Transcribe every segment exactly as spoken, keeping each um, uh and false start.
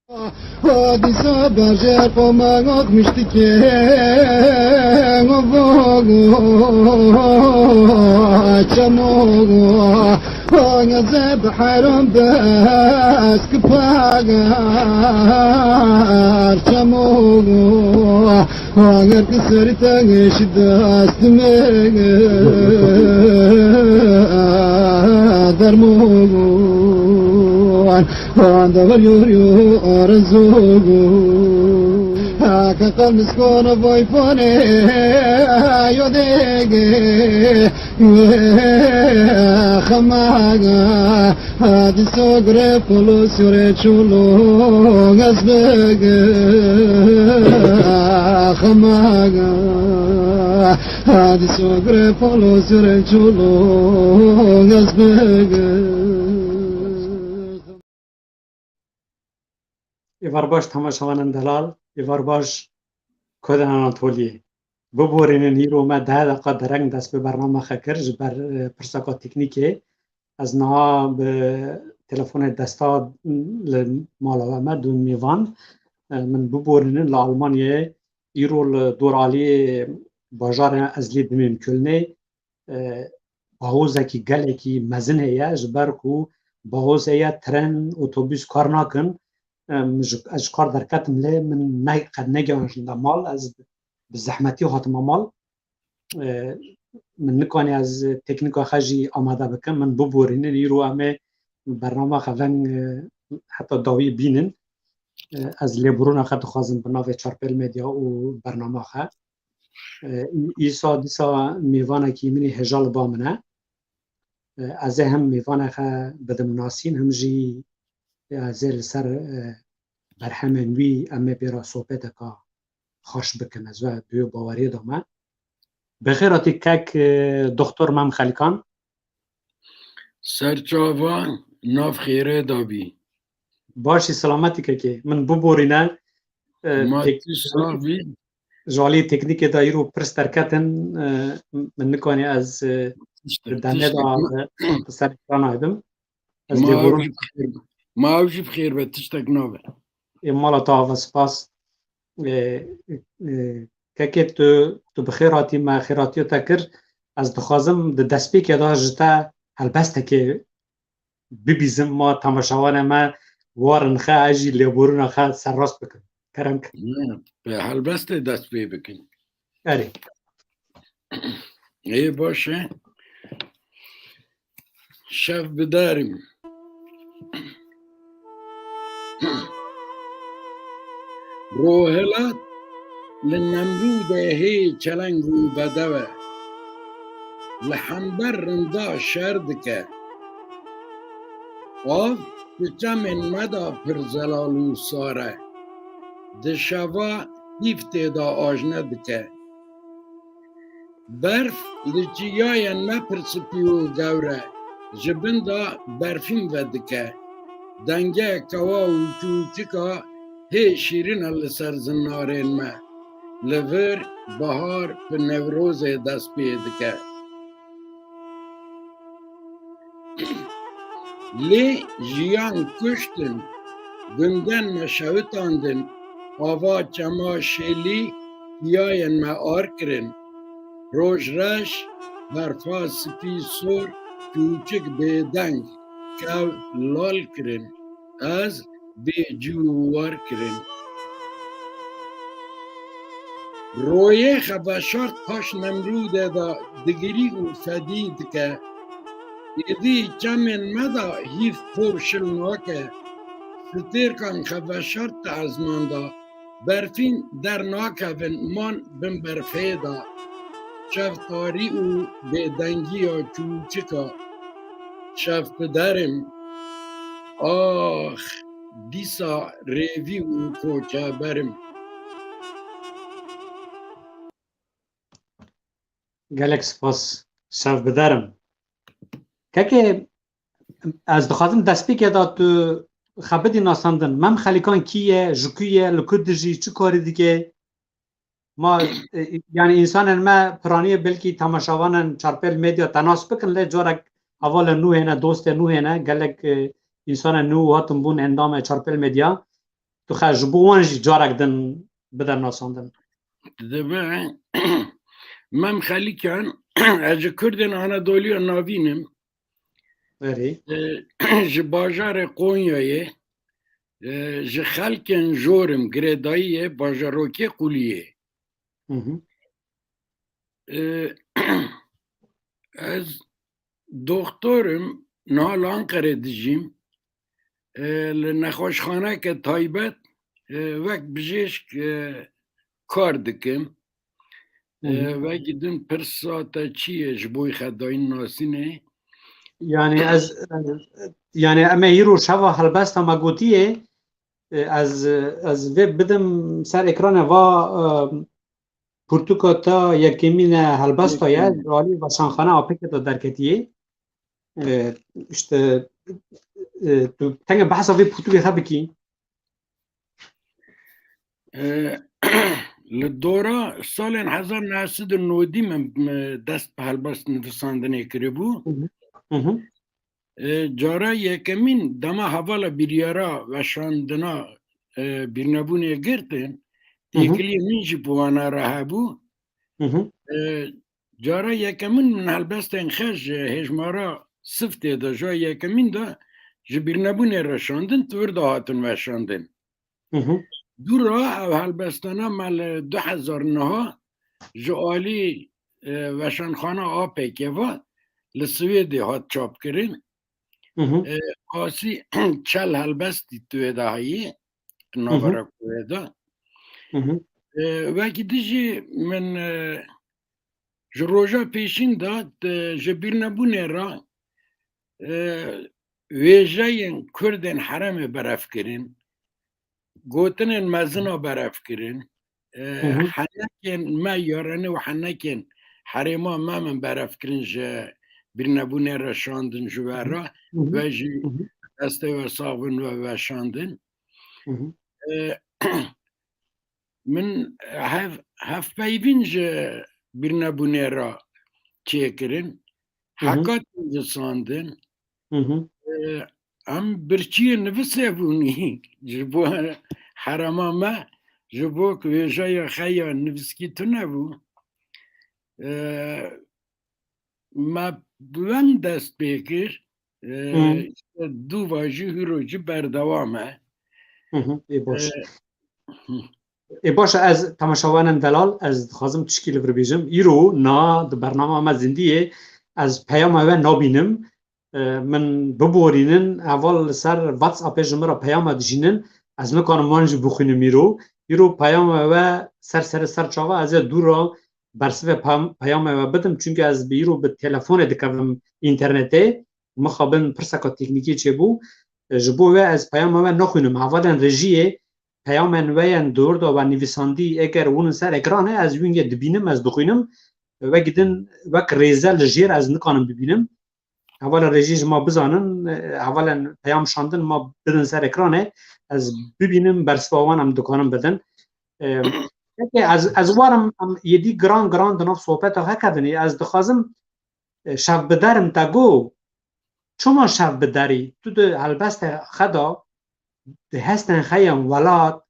Hadîsa bajê qomagok miştikê çemo Geze bi heram dest ki pagar çemo Ager ki serî te geş dest me dermon Anda var yor yor zor Aka kalmış konu boy fone Yo dege Xemaga Hadi sogre polo sore çolo Gazbege Xemaga Hadi sogre polo sore çolo Gazbege Êvar baş temaşevanên delal, êvar baş Kodan Anatoliyê. Biborînin îro me deh deqa dereng dest bi bername xe kir ji ber, e, pirseka teknîkê. Ez niha bi telefonê desta li mala we me dûn mêvan. E, min biborînin li Almanyayê îro li doraliyê bajarê ez lê dimêm Kölnê. e, bahozekî gelekî mezin heye, ji ber ku bahoz heye, tren, otobûs kar nakin. E, min ji, ez ji kar derketim lê min ne, qet negehanjinde mal, ez bi zehmetî hatime mal. E, min nikanî ez teknîka xwe jî amade bikim, min biborînin, îro em ê bernama xwe veng, e, heta dawî bînin. E, ez lêborûna xwe dixwazim bi navê Çarpêl Medya û bernama xwe. E, î-, îsa dîsa mêvanekî min ê hêja li ba min e. E, ez ê hem mêvanê xwe bidim nasîn, hem jî ez ê li ser, e, berhemên wî em ê pê re sohbeteka xweş bikin. Ez we bi wê baweriyê de me. Bi xêr hatî kek, e, Doktor Mem Xelikan. Serçava nav xêrê de bî. Başî selametî kekê. Min biborîne, e, Ma tek-, tu sax bî. Ji alî teknîkê de îro pirs derketin, e, min nikanî ez, e, Tiştek, di demê de, tiştek. e, bi ser ekrana hebim. Ez Ma lêborûn ew jî bi xêr be. Ma ew jî bi xêr be, tiştek nabe. Ê mala te ava, spas. E, e, kekê tu, tu bi xêr hatî, me xêratiya te kir. Ez dixwazim di destpêkê de ji te helbestekê bibîzim, ma temaşevanê me warin xe, ez jî lêborûna xe serrast bikim. Kerem ke. Ne, bi helbestê dest pê bikin. Erê. Ê baş e. Şev bidarîm. Rohilat li Nemrûdê hê çeleng û bedew e. Li hember rinda şer dike. Av di çemên me de pir zelal û sar e. Di şeva hîv tê de ajne dike. Berf li çiyayên me pir spî û gewr e, ji bin de berfîn vedike. Dengê kewa û çûçika hê şîrîn e li ser zinarên me. Li vir bahar bi Newrozê dest pê dike. Lê jiyan kuştin, gundên me şewitandin, ava çema şêlî piyayên me ar kirin. Roj reş, berfa spî sor, çûçik bêdeng, kew lal kirin. Ez bê cî û war kirin. Royê xeveşart paş Nemrûdê de digirî û fedî dike. Êdî çemên me de hîv por şil nake. Stêrkan xeveşart di ezman de, berfîn dernakevin, man bin berfê de. Şev tarî û bêdengiya çûçika. Şev piderim. Ax, dîsa rêvî û koçeberim. Gelek spas. Şev biderim. Kekê, ez dixwazim destpêkê de tu xwe bidî nasandin. Mem Xelîkan kî ye, ji ku ye, li ku dijî, çi karî dike? Ma, e, yani, însanên me piraniyê belkî temaşevanên Çarpêl Medya te nas bikin, lê carek hevalên nû hêne, dostê nû hêne, gelek, e, însanên nû hatin bûn endamê Çarpêl Medya. tu xwe ji bo wan jî carek din bide nasandin. Dibe Mem Xelîkan, ez ji Kurdên Anadoliya Navîn im. Erê. E, ji bajarê Qonyayê, e, ji xelkên jor im, girêdayî yê bajarokê Quliyê. Hı hı. E, ez doxtor im, niha li Anqerê dijîm. E, li nexweşxaneke taybet, e, wek bijêşk, e, kar dikim. E, Hı hı. Vekî din pirsa te çi ye ji bo xedayîn nasînê? Yani ez, yani em ê îro şeva helbesta me gotiye, e, ez, ez vê bidim ser ekranê va, e, pirtûka te yekemîn e, helbesta ye, Yekemîn. Li alî veşanxane Apekê de derketiye. E, işte, e, tu tenge behsa vê pirtûkê xe bikî. E, li dora salên hezar neh sed û nodî min, min dest bi helbest nivisandinê kiribû. Hı hı. Hı hı. E, cara yekemîn dema hevala biryara veşandina, e, bîrnebûnê girtin, Hı hı. têkiliyê min jî bi wana re hebû. Hı hı. E, cara yekemîn min helbestên xwe ji hêjmara siftê de, jara yekemîn de ji bîrnebûnê re şandin, di vir de hatin veşandin. Hı hı. Dû re ev helbestana me li du hezar neh ji alî, e, veşanxana Apekê ve li Swêdê hat çapkirin. Hı hı. E, qasî çel helbestî di wê de heye, Hı hı. navbera ku wê de. Hı hı. E, wekî din jî min, e, ji roja pêşîn de, e, ji bîrnebûnê re, e, wêjeyên Kurdên herêmê berev kirin, gotinên mezin a berev kirin, e, Hı hı. henekên me yarenê û henekên herêma me min berev kirin ji bîrnebûnê re şandin ji we re, Hı hı. ve jî Hı hı. destê we sax bin we veşandin. Hı hı. E, min hev-, hevpeyvîn ji bîrnebûnê re çêkirin. Hı hı. Heka nivisandin. Hı hı. E, em birçiyê nivisê bûnî ji bo herêma me, ji bo ku wêjeya xwe ya niviskî tune bû. E, me bi wen dest pê kir. E, Hı. işte, dû va jî hîro jî berdewam e. Hı hı, ê baş. E, hı. Ê baş e, ez temaşevanên delal, ez dixwazim tişkî li vir bêjim. Îro na di bernama me zindî ye, ez peyama we nabînim. E, min biborînin, heval li ser WhatsAppê ji min re peyama dijînin, ez nikanim wan jî bixwînim îro. Îro peyama we ser serê ser çava, ez ê dû re bersivê peyam-, peyama we bidim, çunke ez bi îro bi telefonê dikevim înternetê. Mixabin pirseka teknîkî çêbû. E, ji bo wê ez peyama we naxwînim. Hevalên rejiyê peyamên we yên di wir de we nivîsandî, eger hûn li ser ekran e, ez wîn yê dibînim, ez dixwînim. Wekî din, wek rêze li jêr ez nikanim bibînim. Hevalên rejî ji ma bizanin, e, hevalên peyam şandin ma bidin ser ekranê, ez bibînim, bersiva wan em dikanin bidin. E, peki ez, ez warim em êdî giran giran di nav sohbeta xwe kevin. Ez dixwazim, e, şevbiderim te got, çima şevbiderî? Tu di helbestê xwe de di hestên xwe yên welat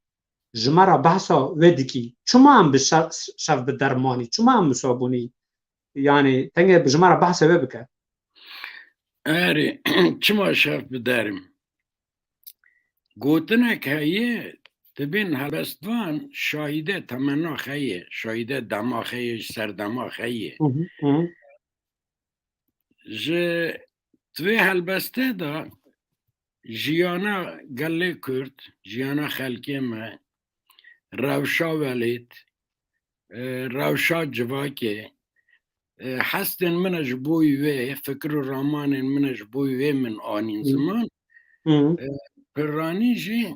ji me re behsa wê dikî. Çima em bi şev-, şevbidermanî? Çima em wisa bûnî? Yani, tengê ji me re behsa wê bike. Erê, çima şevbiderim? Gotinek heye, dibên helbestvan şahîdê temenna xwe ye, şahîdê dema xwe ye, ji serdema xwe ye. Hı hı, hı hı. Ji di vê helbestê de jiyana gelê Kurd, jiyana xelkê me, rewşa welêt, e, rewşa civakê, e, hestên min e ji bo wê, fikir û ramanên min e ji bo wê min anîn Hı. ziman. Hı. E, piranî jî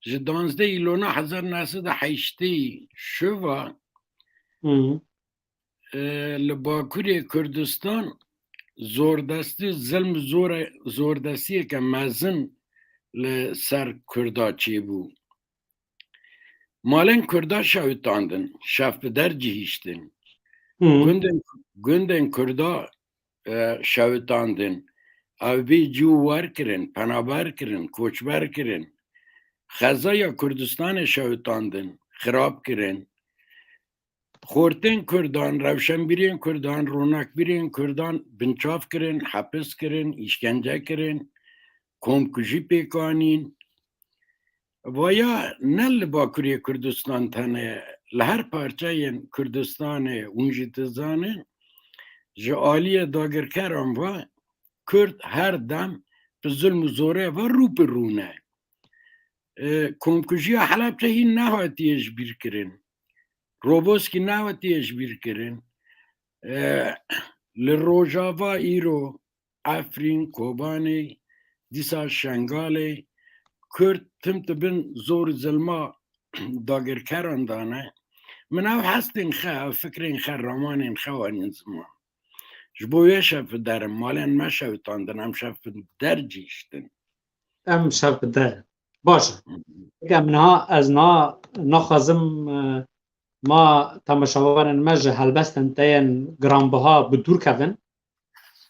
ji danzdeh îlona hezar neh sed û heştê şuva, Hı. e, li Bakurê Kurdistan zordestî, zilm zor-, zordestiyeke mezin li ser Kurda çêbû. Malên Kurda şewitandin, şevbider cihiştin. Hı. Gundên, gundên Kurda, e, şewitandin. Ew bê cî û wer kirin, penaber kirin, koçber kirin. xezaya Kurdistanê şewitandin, xirab kirin. Xortên Kurdan, rewşenbîrên Kurdan, ronakbîrên Kurdan binçav kirin, hepis kirin, îşkence kirin, komkujî pêk anîn. Vaya ne li Bakurê Kurdistan tenê, li her parçeyên Kurdistanê, hûn jî dizanin, ji aliyê dagirkeran ve Kurd her dem bi zulm û zorê ve rû bi rû ne. E, komkujiya Helebçe hîn nehatiye ji bîr kirin. Roboskî nehatiye ji bîr kirin. E, li Rojava îro Efrîn, Kobanê, dîsa Şengalê, Kurd tim di bin zor û zilma dagirkeran de ne. Min ev hestên xe, ev fikrên xe, ramanên xe anîn ziman. Ji bo wê şev bi der in, malên me şewitandin, em şev bi der cihiştin. Em şev bi der. Baş e. Hı hı. Em niha, ez niha naxwazim, e, ma temaşevanên me ji helbestên te yên giranbiha bi dûr kevin.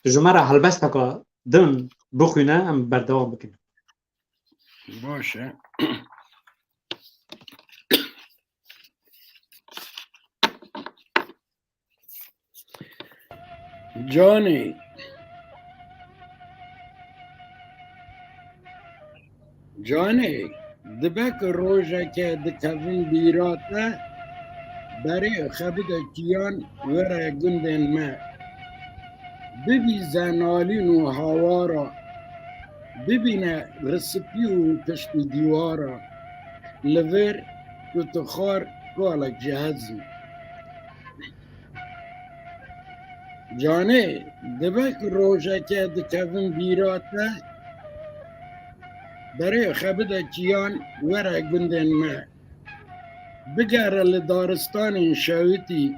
Tu ji me re helbesteka din bixwîne, em berdewam bikin. Baş e. Canê, canê, dibe ku rojeke dikevim bîra te, berê xwe bide çiyan were gundên me. Bibî zenalîn û hawara, bibîne risipî û piştî dîwara. Li vir tu tu xar kalek ji hezî. Canê, dibe ku rojeke dikevim bîra te, berê xwe bide çiyan were gundên me. Bigere li daristanên şewitî,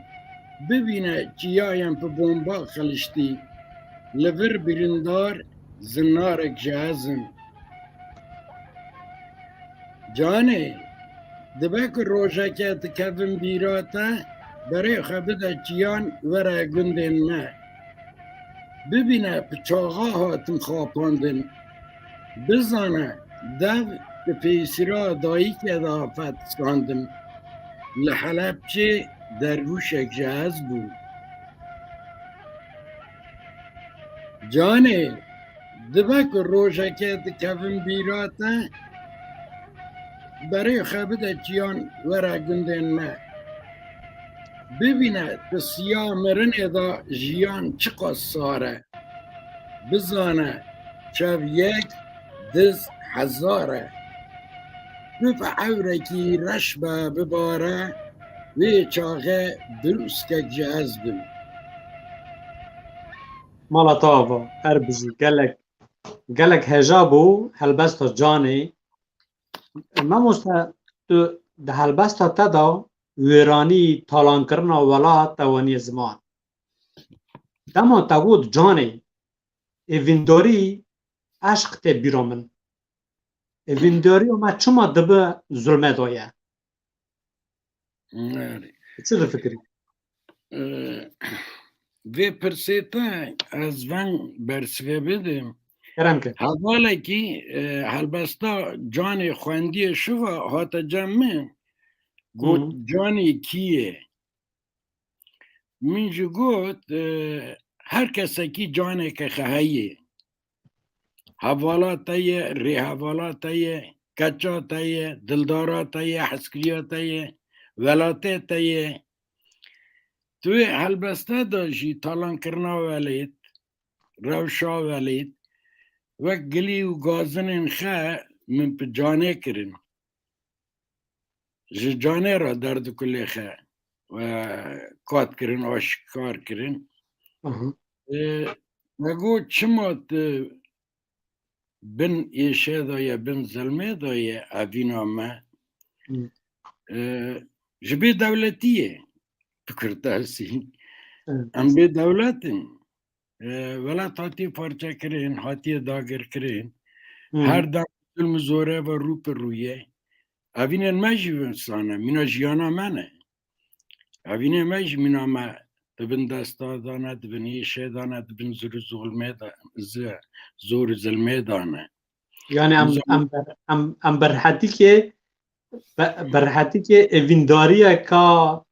bibîne çiyayên bi bomba xiliştî, li vir birîndar zinarek ji hezin. Canê, dibe ku rojeke dikevim bîra te, berê xwe bide çiyan were gundên me. Bibîne bi çaxa hatim xapandin. Bizane dev bi pêsira dayikê de fetistandin. Li Helebçê derwûşek ji ez bû. Canê, dibe ku rojeke dikevim bîra te, berê xwe bide çiyan were gundên me. Bibîne tu siya mirinê de jiyan çiqas sar e. Bizane çav yek, diz hezar e. Tu bi ewrekî reş be bibare, wê çaxê dirûskek ji ez bim. Mala te ava, her bijî. Gelek, gelek heja bû helbesta Canê. Mamoste, tu di helbesta te de wêranî, talankirina welat te waniye ziman. Dema te got Canê, ê vîndarî eşq tê bîra min. Ê vîndariya me çima dibe zulmê de ye? Erê. Çi difikirî? Ee, vê pirsê te ez veng bersivê bidim. Kerem ke. Hevalekî, e, helbesta Canê xwendiye şiva hate cem min. Got, Hı. Canê kî ye? Min jî got, e, her kesekî caneke xwe heye. Hevala te ye, rêhevala te ye, keça te ye, dildara te ye, hezkiriya te ye, welatê te ye. Tu yê helbeste de jî talankirina welêt, rewşa welêt, wek gilî û gazinên xe min bi Canê kirin. Ji Canê re derd û kulê xe, e, qat kirin, aşkar kirin. Aha. E, me got, çima tu bin êşê de ye, bin zilmê de ye evîna me? Hı. E, ji bêdewletiyê, bi kurtasî. Evet. Em bêdewlet in. E, welat hatiye parçekirin, hatiye dagirkirin. Hı. Her dem zulm û zorê ve rû bi rû ye. Evînên me jî wisa ne, mîna jiyana me ne. Evînê me jî mîna me di bin desta de ne, di bin êşê de ne, di bin zor û zulmê de, zi-, zor û zilmê de ne. Yani em, em, ber- em, em berhetîkê, be- berhetîkê evîndariyeka,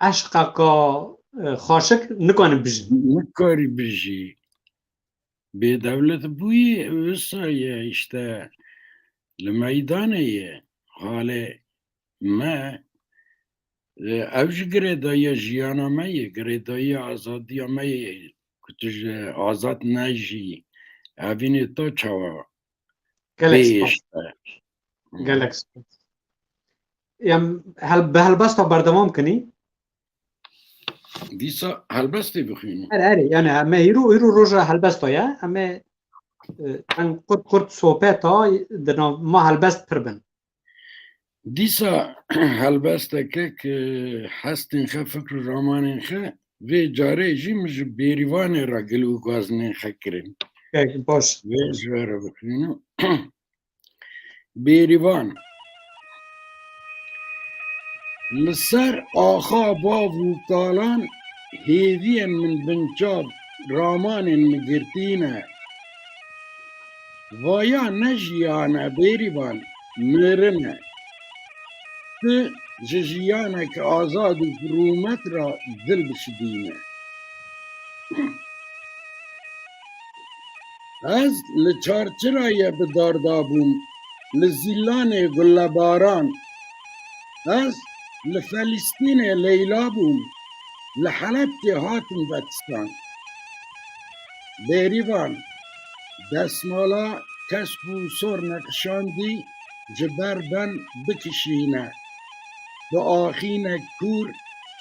eşqeka, e, xaşik nikanin bijîn. Nikarî bijî. Bêdewlet bûyî wisa ye, işte, li meydanê ye. Halê me, e, ev jî girêdayiya jiyana me ye, girêdayiya azadiya me ye. Ku tu ji azad nejî, evînê te çawa? Gelek spas. Gelek spas. Em hel-, bi helbesta berdewam kinî? Dîsa helbestê bixwînin. Erê, erê, yani em ê îro, îro roja helbesta ye. Em ê, e, em qurt qurt sohbeta di nav ma helbest pir bin. Dîsa helbesteke ki hestên xe, fikr û ramanên xe, vê carê jî min ji Bêrîvanê re gil û gazinên xe kirin. Pek baş. Vê ji we re bixwînim. Bêrîvan. Li ser axa bav û kalan hêviyên min binçav ramanên min girtî ne. Vaya ne jiyan e Bêrîvan, mirin e. Tu ji jiyaneke azad û bi rûmet re dil bişidîne. Ez li çarçirayê bi darda bûm, li zîlanê gulebaran. Ez li Felîstînê Leyla bûm, li Helebçê hatim vetistan. Bêrîvan, desmala kesp û sor neqişandî ji ber ben bikişîne. Bi axînek kûr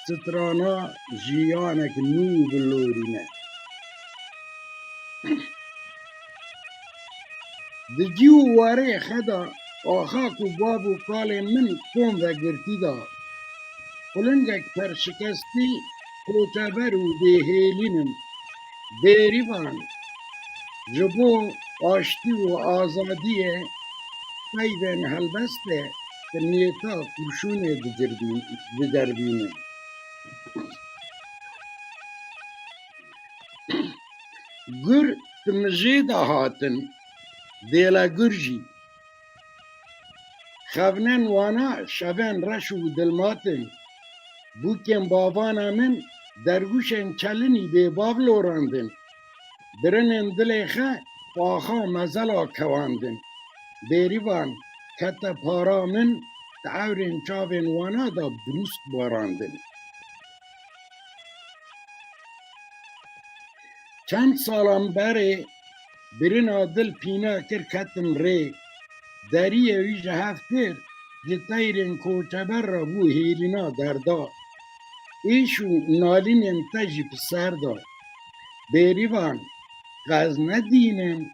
strana jiyanek nû bilorîne. Di cî û warê xe de axa ku bav û kalên min kom vegirtî da. Qulingek perşikestî, koçeber û bêhêlîn im. Bêrîvan, ji bo aştî û azadiyê peyvên helbestê di nêta kurşûnê digirbîn-, diderbînin. Gur di mijê de hatin, dêlegur jî. Xevnên wana şevên reş û dilmat in. Bûkên bavana min dergûşên çelinî bêbav lorandin. Birinên dilê xe paxa mezela kewandin. Bêrîvan kete para min, di ewrên çavên wana de brûsk barandin. Çend salan berê birina dil pîna kir, ketim rê. Deriyê wî ji hev kir, ji teyrên koçeber re bû hêlîna derda. Êş û nalînên te jî bi ser da. Bêrîvan, qez nedînin,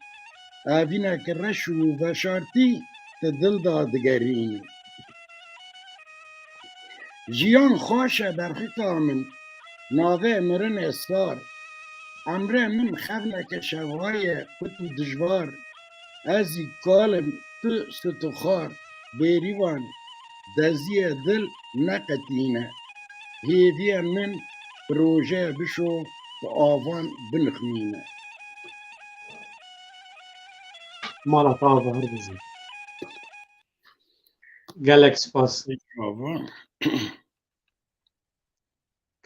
evîneke reş û veşartî di dil de digerînin. Jiyan xweş e berxika min, navê mirinê sar. Emrê min xevneke şeva ye, qut û dijwar. Ez î kal im, tu sit û xar. Bêrîvan, deziyê dil neqetîne. Hêviyê min bi rojê bişo, bi avan binixmîne. Mala te ava her bijî. Gelek spas. Peki, baba.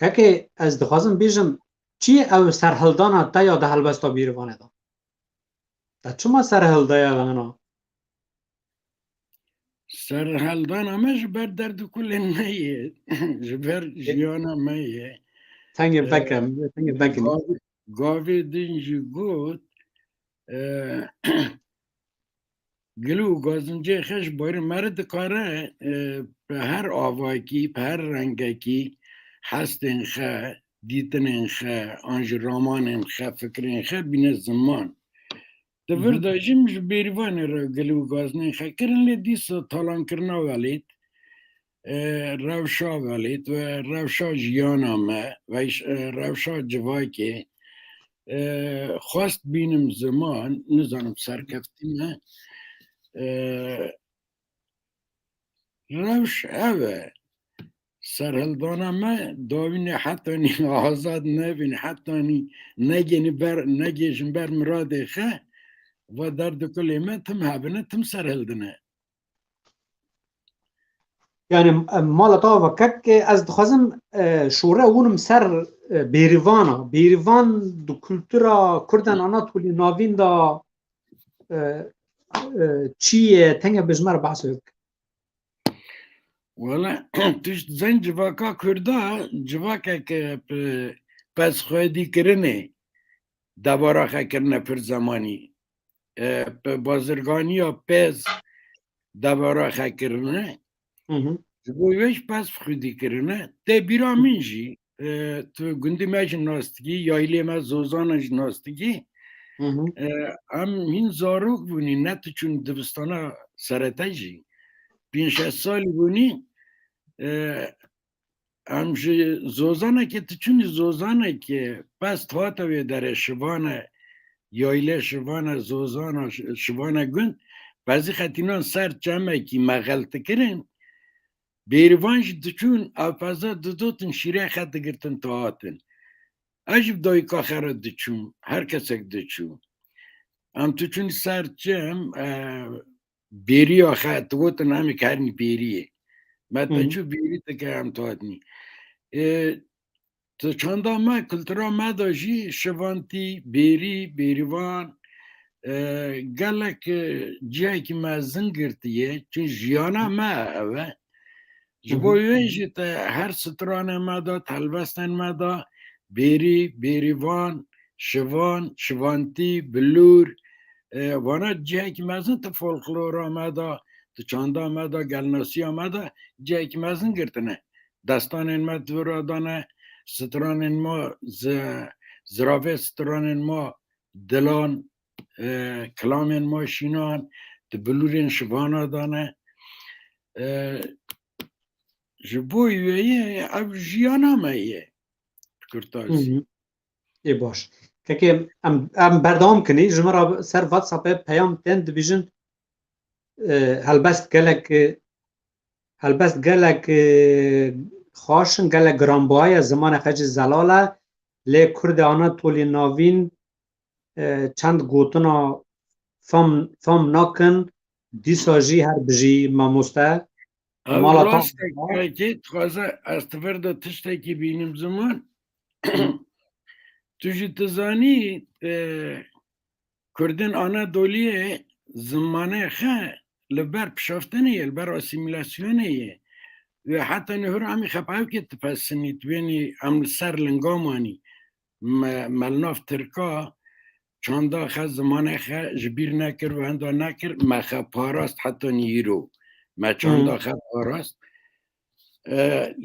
Kekê, ez dixwazim bêjim, çi ye ew serhildana te ya di helbesta Bêrîvanê de? Te çima serhilde ya hena? Serhildana me ji ber derd û kulên me ye. Ji ber jiyana me ye. Tengê Ee, vekim, tengê vekim. Gavê, gavê din jî got, ee, gil û gazincê xeş barî meri dikare, e, bi her avakî, bi her rengekî hestên xe, dîtinên xe, an jî ramanên xe, fikrên xe bîne ziman. Di vir de jî min ji Bêrîvanê re gil û gazinên xe kirin, lê dîsa talankirina welêt, e, rewşa welêt ve rewşa jiyana me, ve, e, rewşa civakê, e, xwest bînim ziman, nizanim serkeftî me. E, rewş ev e. Serhildana me dawînê hetanî azad nebîn, hetanî negênî ber, negêjin ber miradê xe, va derdê kulê me tim hebine, tim serhildine. Yani, e, mala te ava kek, e, ez dixwazim, e, şore winim ser, e, Bêrîvana. Bêrîvan di kultura Kurdan Anatolî navîn de, e, e, çi ye? Tenge bi ji me re behs bik. Wala, tu ji zên civaka Kurda, civakek, e, pe-, pez xwedî kirine, debara xwe kirine pir zemanî. E, pe-, bazirganiya pez debara xwe kirine. Ji bo wê jî pez xwedî kirine. Tê bîra min jî, e, tu gundî me jî nas dikî, yaylê me Zozana jî nas dikî. E, em hîn zarok bûnî, ne tu çûn dibistana serete jî. Pênc şeş salî bûnî, e, em ji Zozanekê tu çûnî Zozanekê, pez hate wê derê, şivane, yaylê şivane, Zozana, şi-, şivane gund, pezî xetînan ser çemekî me xeltikirin. Bêrîvan jî diçûn, ev peza didotin, şîrê xwe digirtin, dihatin. Ez jî bi dayika xwe re diçûm, her kesek diçû. Em tu çûn ser çem, e, bêriya xwe, tu gotin, em ê kerinî bêriyê. Me te Hı hı. çû bêrî dike, em dihatinî. E, Di çanda me, kultura me de jî şivantî, bêrî, bêrîvan, e, gelek, e, cihekî mezin girtiye. Çi jiyana me ev e. Ji Hı bo hı. wê jî te her stranê me de, di helbestên me de bêrî, bêrîvan, şivan, şivantî, bilûr, e, vana cihekî mezin di folklora me de, di çanda me de, gelnasiya me de cihekî mezin girtine. Destanên me di vir re dane, stranên me, zi-, ziravê stranên me, dilan, e, kilamên me şînan, di bilûrên şivana dane. E, ji bo wê ye, ev jiyana me ye. Kurtazî. Hı hı. Ê baş. Kekê em, em berdewam kinî, ji me re ser WhatsAppê peyam tên dibêjin, e, helbest gelek, e, helbest gelek, e, xweş in, gelek giranbuha ye, zimanê xwe jî zelal e, lê Kurdê Anatolî Navîn, e, çend gotina fam, fam nakin, dîsa jî her bijî mamoste. Ev Mala rast e, kekê, dixwaze ez ti vir de tiştekî bînim ziman. Tu jî tu zanî, e, Kurdên Anadoliyê zimanê xwe li ber pişaftinê ye, li ber asîmîlasyonê ye. Wê heta nihur em ê xepewkê dipesinî, dibênî em li ser linga manî. Me, me li nav Tirka çanda xwe, zimanê xwe ji bîr nekir, wenda nekir, me xwe parast heta nîro. Me çanda Hı. xwe parast. E,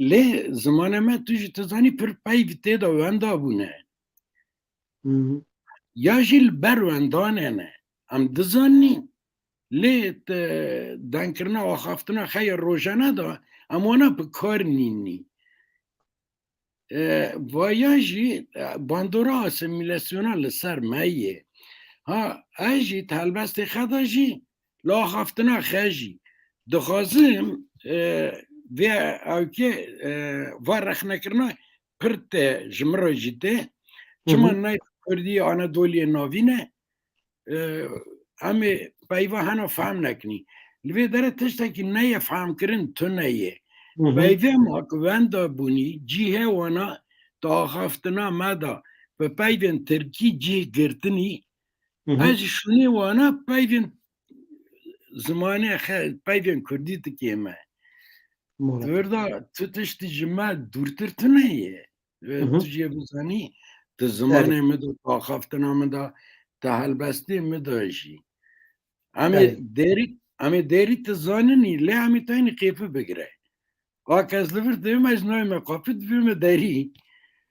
lê zimanê me tu jî tu zanî pir peyv tê de wenda bûne. Hı hı. Ya jî li ber wendanê ne. Em dizanîn. Lê te dengkirina axaftina xwe ya rojane de em wana bi kar nînî. E, vaya jî, e, bandora asîmîlasyona li ser me ye. Ha, ez jî di helbestê xwe de jî, li axaftina xwe jî dixwazim, e, vê ewkê, e, va rexnekirina pir te ji min re jî tê. Çima Hı hı. nayê Kurdî Anadoliyê navîn e? E, em ê peyva hena fehm nekinî. Li vê derê tiştekî neyê fehmkirin tune ye. Hı hı. Peyvê ma ku wenda bûnî, cîhê wana di axaftina me de bi peyvên tirkî cih girtinî, Hı hı. ez ji şûnê wana peyvên zimanê xe-, peyvên kurdî dikêm e. Mala. Di vir de tu tiştî ji me dûrtir tune ye. E, Hı hı. tu jê bizanî, di zimanê Erê. min de, di axaftina min de, di helbestê min de jî. Em ê Erê. derî, em ê derî tu zaninî, lê em ê tenê qêfî bigire. Ka kes li vir dibî me, ji navê me qapî dibî me derî.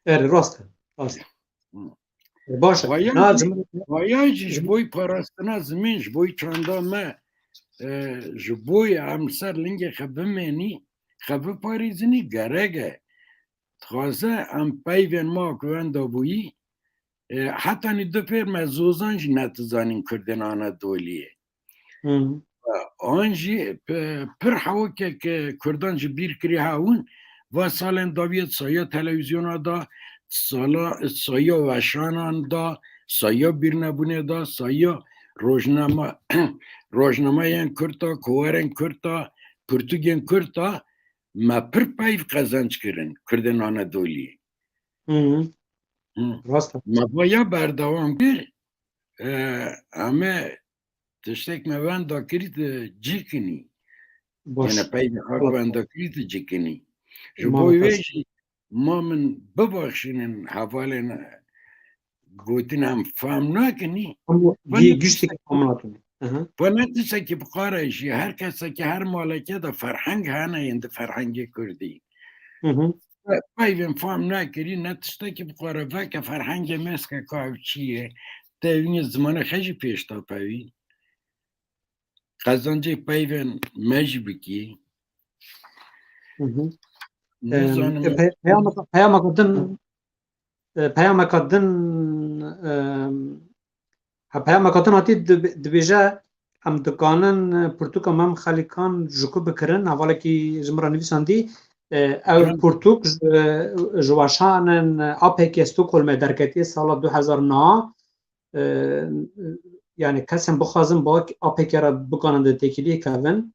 Erê, rast e, rast e. Hı. Baş e. Vaya Na, jî, cim- vaya jî ji Hı. bo parastina zimên, ji bo çanda me, e, ji bo em li ser lingê xwe bimênî, xwe biparêzinî gerek e. Dixwaze em peyvên ma ku wenda bûyî, e, hetanî du pêr me zozan jî netizanîn Kurdên Anadoliyê. Hı. An jî pe-, pir hewokek Kurdan ji bîr kirî hewin, va salên dawiyê saya televîzyona da, sala, saya weşanan da, saya bîrnebûnê da, saya rojnama, rojnamayên Kurd a, kowarên Kurd a, pirtûkên Kurd a, me pir peyv qezenc kirin Kurdên Anadoliyê. Hı. Hı. Rast e. Me vaya berdewam kir, e, em ê tiştek me wenda kirî di cî kinî. Baş. Yine peyvê xak wenda kirî di cî kinî. Ji bo wê jî ma min bibexşînin hevalên gotin em fam nakinî. Ama gî-, giştek fam nakin. Hı hı. Bu ne tiştekî bi qare jî, her kesekî her maleke de ferheng hene yên di ferhengê kurdî. Hı hı. Peyvên fam nekirî, ne tiştekî bi qare veke ferhengê mêske ka ev çi ye. Te evînê zimanê xwe jî pêş da pevî. Qezancê peyvên me jî bikî. Hı hı. Nizanim. Em, e, pe-, peyameka, peyameka din, e, peyameka din, em, ha, peyameka din hatî dib-, dibêje, em dikanin, e, pirtûka Mem Xelîkan ji ku bikirin, hevalekî ji min re nivîsandî, e, ew pirtûk ji, ji weşanên A P K Stockholmê derketiye sala du hezar neh, e, yani kesên bixwazin bi A P K re bikanin di têkiliyê kevin.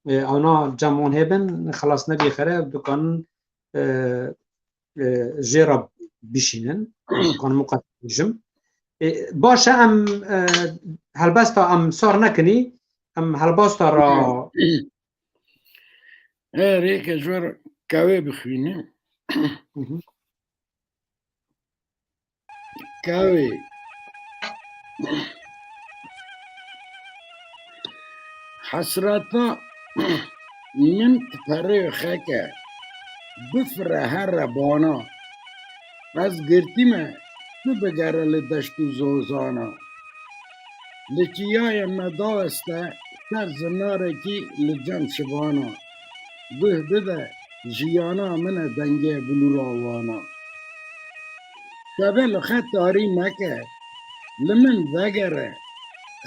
E, ewna cem wan hêbin, xelas nebî xere, dikanin, e, e, jê re bişînin. Dikanim wisa bêjim. E, baş e, em, e, helbesta em sar nekinî, em helbesta re. E, rêke ji we re kawê bixwînim. Hı hı. Kawê. Hesreta min ti perê xeke, bifire here bana. Ez girtî me, tu bigere li deşt û zozana. Li çiyayê me daweste ser zinarekî li cem şivana. Guh bide, jiyana min e dengê bilûra wana. Şevê li xwe tarî meke, li min vegere,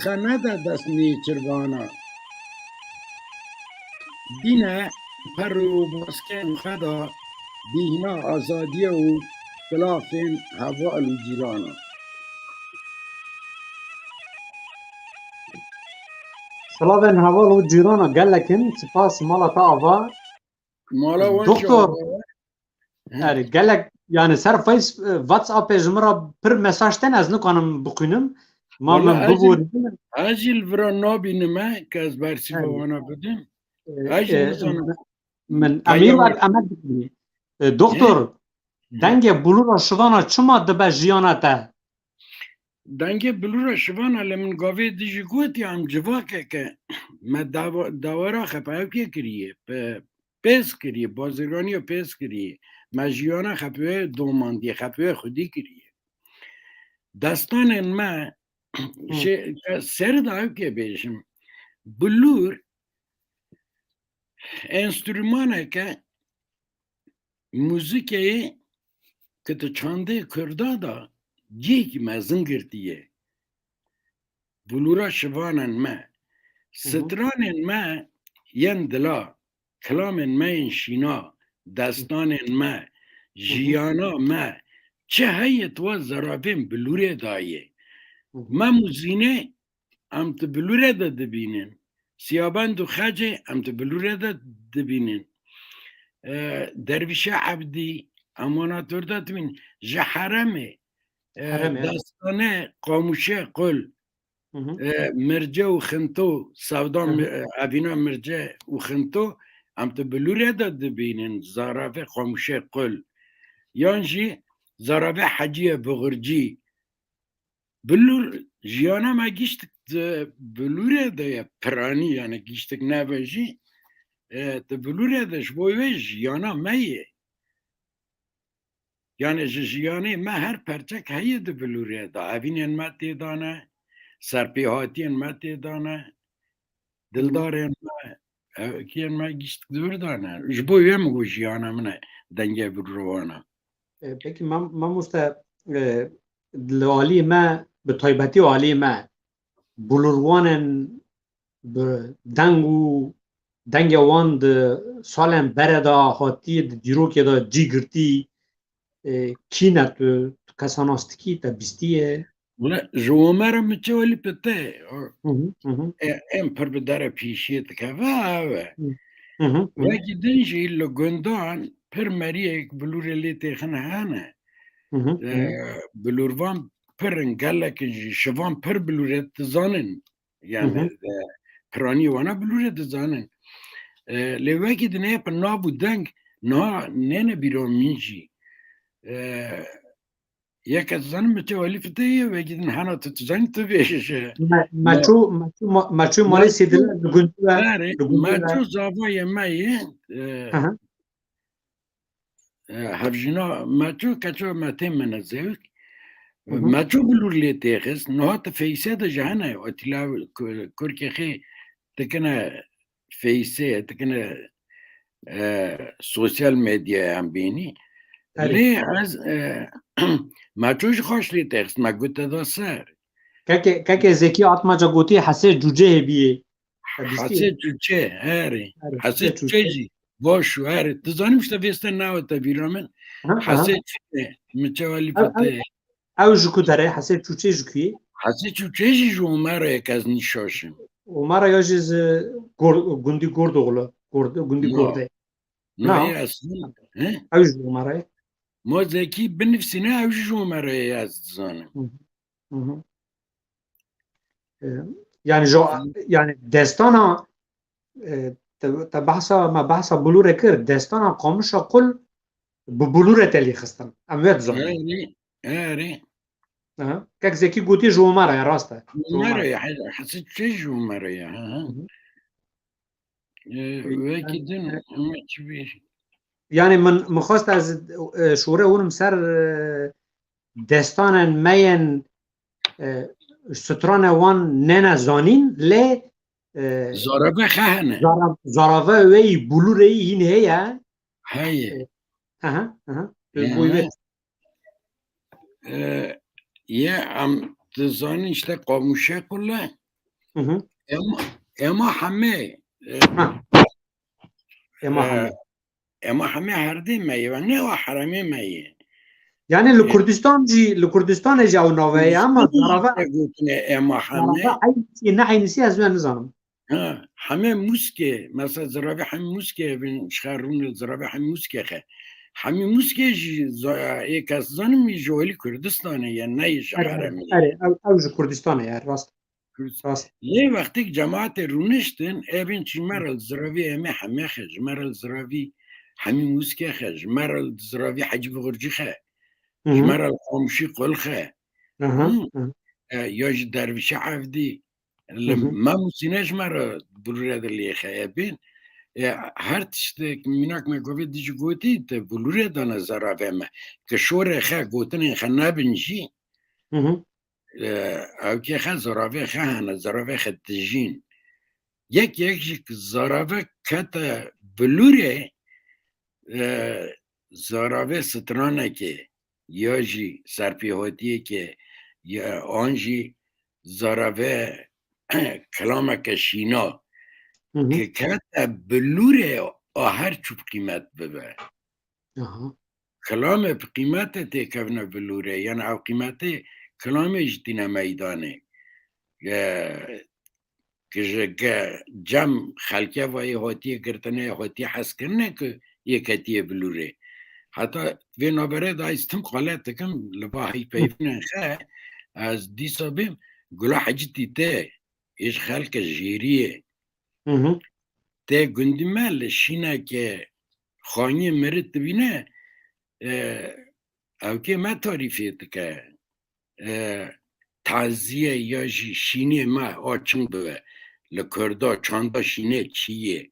xe nede dest nêçirbana. Dîne per û baskên xwe da bîhna azadiyê û silafên heval û cîrana. Silavên heval û cîrana gelek in, spas mala te ava. Mala wan jî ava. Doktor, erê, gelek, yani ser Face, e, WhatsAppê ji min re pir mesaj tên, ez nikanim bixwînim. Ma min biborînin. Ez jî li vira nabînime ke ez bersîva wana bidim. E, ez jî e, nizanim. Min, em ê emek bikin. E, doktor, dengê bilûra şivana çima dibe jiyana te? Dengê bilûra şivana li min gavê dijî gotiye, em civakeke me dawa-, dawara xwe bi ewkê kiriye, bi pêz kiriye, bazirganiya pêz kiriye. Me jiyana xwe bi wê domandiye, xwe bi wê xwedî kiriye. Destanên me, Hı. Jê, ser de ewkê bêjim. Bilûr enstrûmaneke muzîkeyê ke di çandê Kurda de cihekî mezin girtiye. Bilûra şivanên me, Hı hı. stranên me yên dila, kilamên me yên şîna, destanên me, Hı hı. jiyana me, çi heye tu wa zarafên bilûrê dayê. Hı hı. Mem û Zînê em tu bilûrê de dibînin. Siyabend û Xecê em tu bilûrê de dibînin. E, Dervîşê Ebdî, em wana tu de dibînin. Ji Heremê, e, Heremê, evet. Destane Qamûşê Qul, Hı hı. E, Mirce û Xinto, Sevda Hı hı. Mi-, e, Evîna Mirce û Xinto, em tu bilûrê de dibînin, zarafê Qamûşê Qul. Yan jî zarafê Heciyê Bixurcî. Bilûr, jiyana me giştik di bilûrê de ye, piranî, yani giştik nebe jî, e, di bilûrê de ji bo wê jiyana me ye. Yani ji jiyanê me her perçek heye di bilûrê de. Evînên me tê de ne, serpêhatiyên me tê de ne, dildarên me, ewkiyên me gişt di vir de ne. Ji bo wê min got jiyana min e dengê bilûra wan e. E, pekî mam-, mamoste, e, li alî me, bi taybetî alî me, bilûrwanên bi deng û dengê wan di salên berê de hatî, di dîrokê de cî girtî, e, kî ne tu, tu kesa nas dikî, te bîstiye? Wele, ji Omer e min çi welî pite. Hı hı, hı hı, E, em pir bi dere pîşiyê dikeve, eve. Hı hı, hı hı. Wekî din jî li gundan pir meriyek bilûrê lê têxin hene. Hı hı, hı E, hı. Bilûrvan pir in, gelek in jî, şivan pir bilûrê dizanin. Yani Hı hı. e, piranî wana bilûrê dizanin. E, lê wekî din heye bi nav û deng niha nêne bîra min jî. E, Yek ez zanim min çi welî fitê ye, wekî din hena tu, tu zanî tu bêje. Me, me çû, me çû, ma- me çû malê Sêdile li gund ve, Erê, li gund me ve. çû zavayê me yên, e, Hı hı. e, hevjîna me çû, keça me tê me nezêwik. Hı hı. Me çû bilûr lê têxist, niha tu Feyse de ji hene, Atîla Ku-, Kurkê xê dikine Feyse, dikine e, sosyal medyaya em bînî. Erê. Lê ez e, me çû ji xwe ji lê têxist, me got te da ser. Keke, keke Zekî Atmaca gotî Hesê Cûcê hêbiyê. Te bîstî? Hesê Cûcê, herê. Erê, Hesê Hesê Cûcê Cûcê. jî baş û herê. Tu zanim işte vêste nawe te vîra min. Aha, aha. Hesê Cûcê, min çewelî Ew, ew, fitê. Ew ji ku derê? Hesê Çûçê ji ku yê? Hesê Çûçê jî ji Omerê, kes nîşaşim. Omara ya jî ji Gor-, gundî Gordoğlu. Gord-, gundî Ya. Gordê. Na, Na. ya, eslî, he? Ew ji Omerê. Ma Zekî binivsîne, ew jî ji Omerê ye, ez dizanim. Hı hı. Hı hı. E, yani jo, yani destana, e, te, te behsa, me behsa Bulûrê kir, destana Qamişa Qul bi Bulûrê te lî xistin. Em wê dizanin. Erê, erê. Aha. Kek Zekî gotî ji Omara ye, rast e. Ji Omara. Omara ye, he-, Hesê Çûçê ji Omara ye, ha, ha. Hı hı. E, wekî din, Yani, ama çi bir yani min, min xwest ez, e, şore hûnim ser, e, destanên me yên, e, stranê wan nêne zanîn, lê, e, Zarave xe hene. zara-, zarave wê yî Bulûrê yî hîn heye. Heye. Aha, aha. Hı Buyur. hı. E, ye em dizanin işte Qamişa Qul e. Hı hı. Ema, ema heme, e, Ha. Ema e, heme. Ema heme herdê me ye, ne wa heremê me ye. Yani li E, Kurdistan jî, li Kurdistanê jî ew navê ye, ama zarave, Te gotine ema heme. zarave eynîsî, ne eynîsî ez wê nizanim. Ha, heme Muskê, mesela ziravê heme Muskê bin şixerûn ziravê heme Muskê xe. Heme Muskê jî za-, ê kes zanim jî welî Kurdistanê ye, ne jî Erê, heremê. erê, ew, ew ji Kurdistanê ye, rast. Rast. Lê wextêk cemaetê rûniştin, evên çî ji me re li ziravî em ê hemê xe, ji me re li ziravî hemî Muskê xe, ji me re li ziravî Hecî Bixurcî xe, Hı ji hı. me re li Qamişî Qul xe. Hı hı, Hı. hı hı. E, ya jî dervîşe evdî. Li Hı hı. me musîne ji me re Bulûrê de lê xe ebên. E, her tiştek mînak me govê dijî gotî te Bulûrê dane zarave me. Ke şorê xe gotinên xe nebin jî, Hı hı. e, ewkê xe zaravê xe hene, zaravê xe dijîn. Yek yek jî ki zarave kete Bulûrê, e, zaravê stranekê ya jî serpêhatiyekê ya an jî zarave kilameke şîna Hı hı. ki kete Bulûrê a her çû bi qîmet bibe. Aha. Kilamê bi qîmete têkevine Bulûrê, yani ew qîmetê kilamê jî tîne meydanê. E, ki ji ge-, cem xelkê ve yê hatiye girtine, yê hatiye hezkirine ki yê ketiye Bulûrê. Heta vê navberê de ez tim qale dikim, li va heypeyvînên xe, ez dîsa bêm, Gula Hecî Tîte, ê ji xelke Jêriyê. Hı hı. Tê gundî me li şîneke xaniyê mirit dibîne, e, ewkê me tarîfê dike. E, taziye ya jî şînê me a çin bibe. Li Kurda çanda şînê çi ye?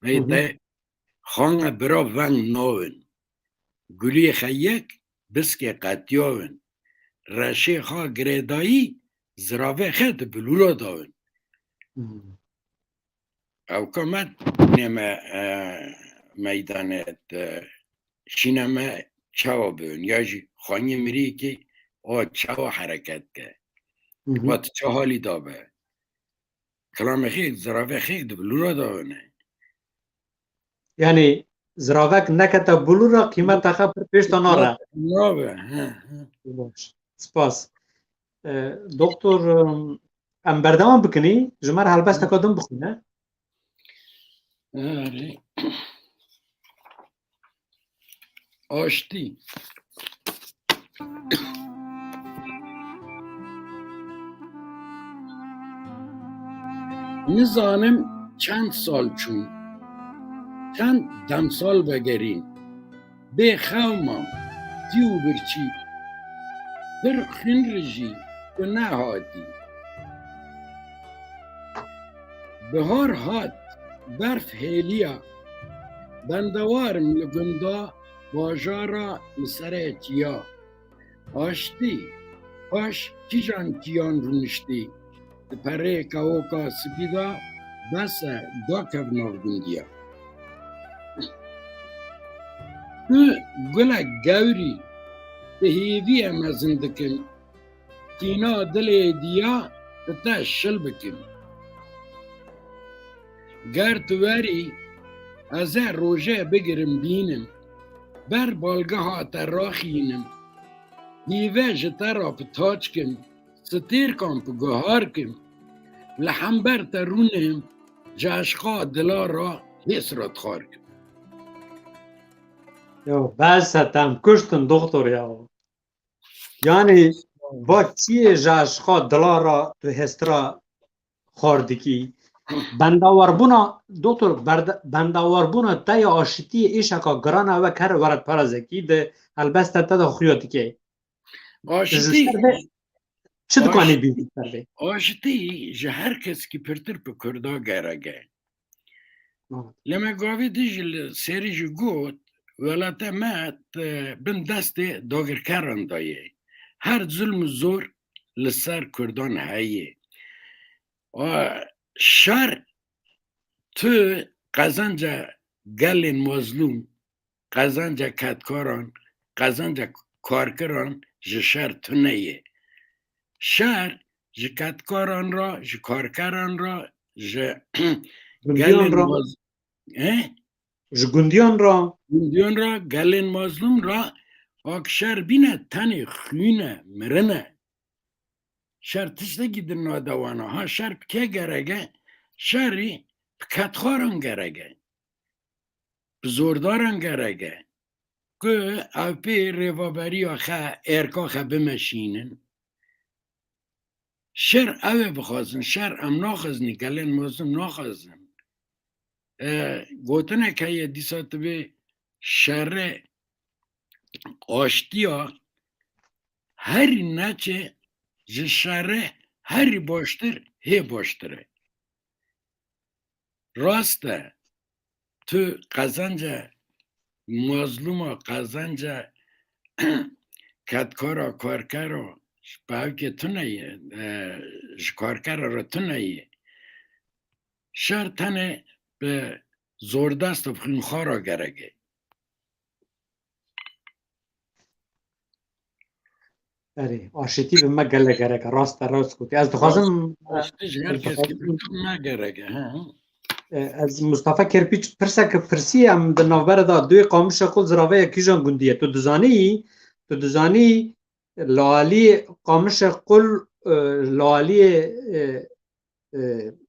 Vey Hı hı. Te xange bira veng nawin. Guliyê xe yek, biskê qetiyawin. Reşê xa girêdayî, ziravê xe di Bulûra dawin. Hı. Ewka me nême, e, meydanê te şîne me çawa bibin, ya jî xaniyê mirîkî o çawa hereket ke. Hı hı. Wa tu çi halî dabe? Kilamê xêk, ziravê xêk di Bulûra dawine. Yani ziravek nekete Bulûra, qîmeta xe pir pêş de nare. Nabe, he, he. Baş. Spas. E, Doktor, em, em berdewam bikinî, ji me re helbesteka din bixwîne. Erê. Aştî. Nizanim çend sal çûn, çend demsal vegerîn. Bê xew mam, tî û birçî, pir xwînrijî tu nehatî. Bihar hat, berf hêliya, bendewar im li gunda, bajara, li serê çiya. Aştî, paş kîjan çiyan rûniştî, di perê kewoka spî de bes e, dakev nav gundiya. Tu gulek gewr î, bi hêvî ye mezin dikim, tîna dilê diya bi te şil bikim. Ger tu werî, ez ê rojê bigirim bînim, ber balgeha te raxînim, hîve ji te re bi taç kim, stêrkan bi guhar kim, li hember te rûnim, ji eşqa dila re hês re dixar kim. Yo, bes e, te em kuştin, doktor ya. Yanî, va çiyê ji eşqa dila re tu hêstira xwar dikî? Bendawarbûna, doktor, berde-, bendawarbûna te ya aşitiyê êşeka giran e, wek her welatparêzekî di helbesta te de xuya dike. Ji Aşitî, ser vê çi dikanî aş-, bî ji ser vê? Aşitî ji her kesekî pirtir bi Kurda gerek e. Lê me gavê din jî li serî jî got, welate me te bin destê dagirkeran de ye. Her zulm û zor li ser Kurdan heye. A, şer tu qezenca gelên mazlûm, qezenca kedkaran, qezenca karkiran ji şer tune ye. Şer ji kedkaran re, ji karkeran re, ji Gundiyan gelên re. maz-, he? Ji gundiyan re. Gundiyan re, gelên mazlûm re, ak şer bîne tenê xwîn e, mirin e. Şer tiştekî din nadewana. Ha, şer bi kê gerek e? Şerî bi kedkaran gerek e. Bi zordaran gerek e. Ku ew pê rêveberiya xe, êrka xe bimeşînin. Şer ew ê bixwazin, şer em naxwazinî, gelên mezin naxwazin. E, gotinek heye dîsa tu bê şerê aştiya herî neçe ji şerê herî baştir hê baştir e. Rast e, tu qezenca mazlûma, qezenca kedkara, karkera, ji pevkê tune ye, e, ji karkera re tune ye. Şer tenê bi zordest û xwînxwara gerek e. Erê, aşitî bi me gelek gerek e, rast e, rast gotî. Ez dixwazim, Aşitî ji her ez kesekî dixwazim, bi me gerek e, he. E, ez Mustafa Kerpîç pirsek pirsî, em di navbera de duyê Qamişa Qul ziraveye kîjan gundî ye? Tu dizanî, tu dizanî li alî Qamişa Qul, e, li alî, e, e,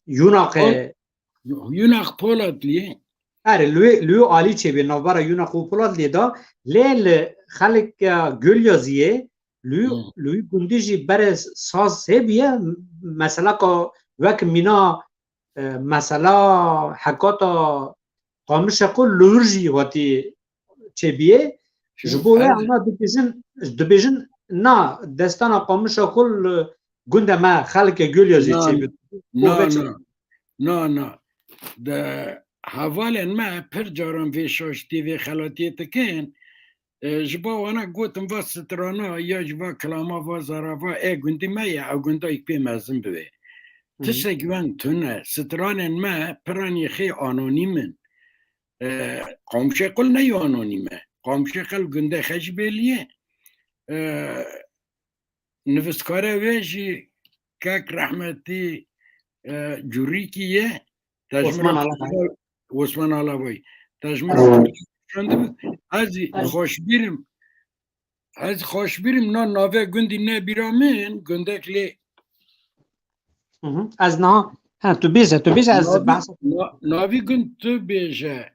Yûnaqê. Yûnaq Polatliye. Erê, li wê, li wê alî çêbê navbera Yûnaq û Polatliye de, lê li xelka Gölya zî yê, li wî, Hmm. li wî gundî jî berê saz hêbîye, mesela ka wek mîna, e, mesela hekata Qamişa Qul li wir jî hatî çêbîye. Ji bo wê, erê, ana dibêjin, dibêjin na destana Qamişa Qul li gundê me xelkê Gölya jî çêbî. Na, na, na, na. De hevalên me pir caran vê şaştî, vê xelatiyê dikin. E, ji bo wana gotim va strana ya ji va kilama va zarava ê gundî me ye, ew gundayek pê mezin bibe. Hı hı. Tiştek wen tune. Stranên me piranî xê anonîm in. E, Qamişê Qul ne anonîm e. Qamişê Qul gundê xwe jî bêlî ye. E, nivîskara wê jî kek rehmetî, e, Curîkî ye. Te ji min Osman re Alabay. Osman Alabay. Te ji min re Kurtî şandibû. Ez jî xweşbîr im. Ez xweşbîrim na navê gundî nebîra min, gundek lê. Hı hı. Ez niha, ha, tu bêje, tu bêje, ez Navî, behs na, navî gund tu bêje.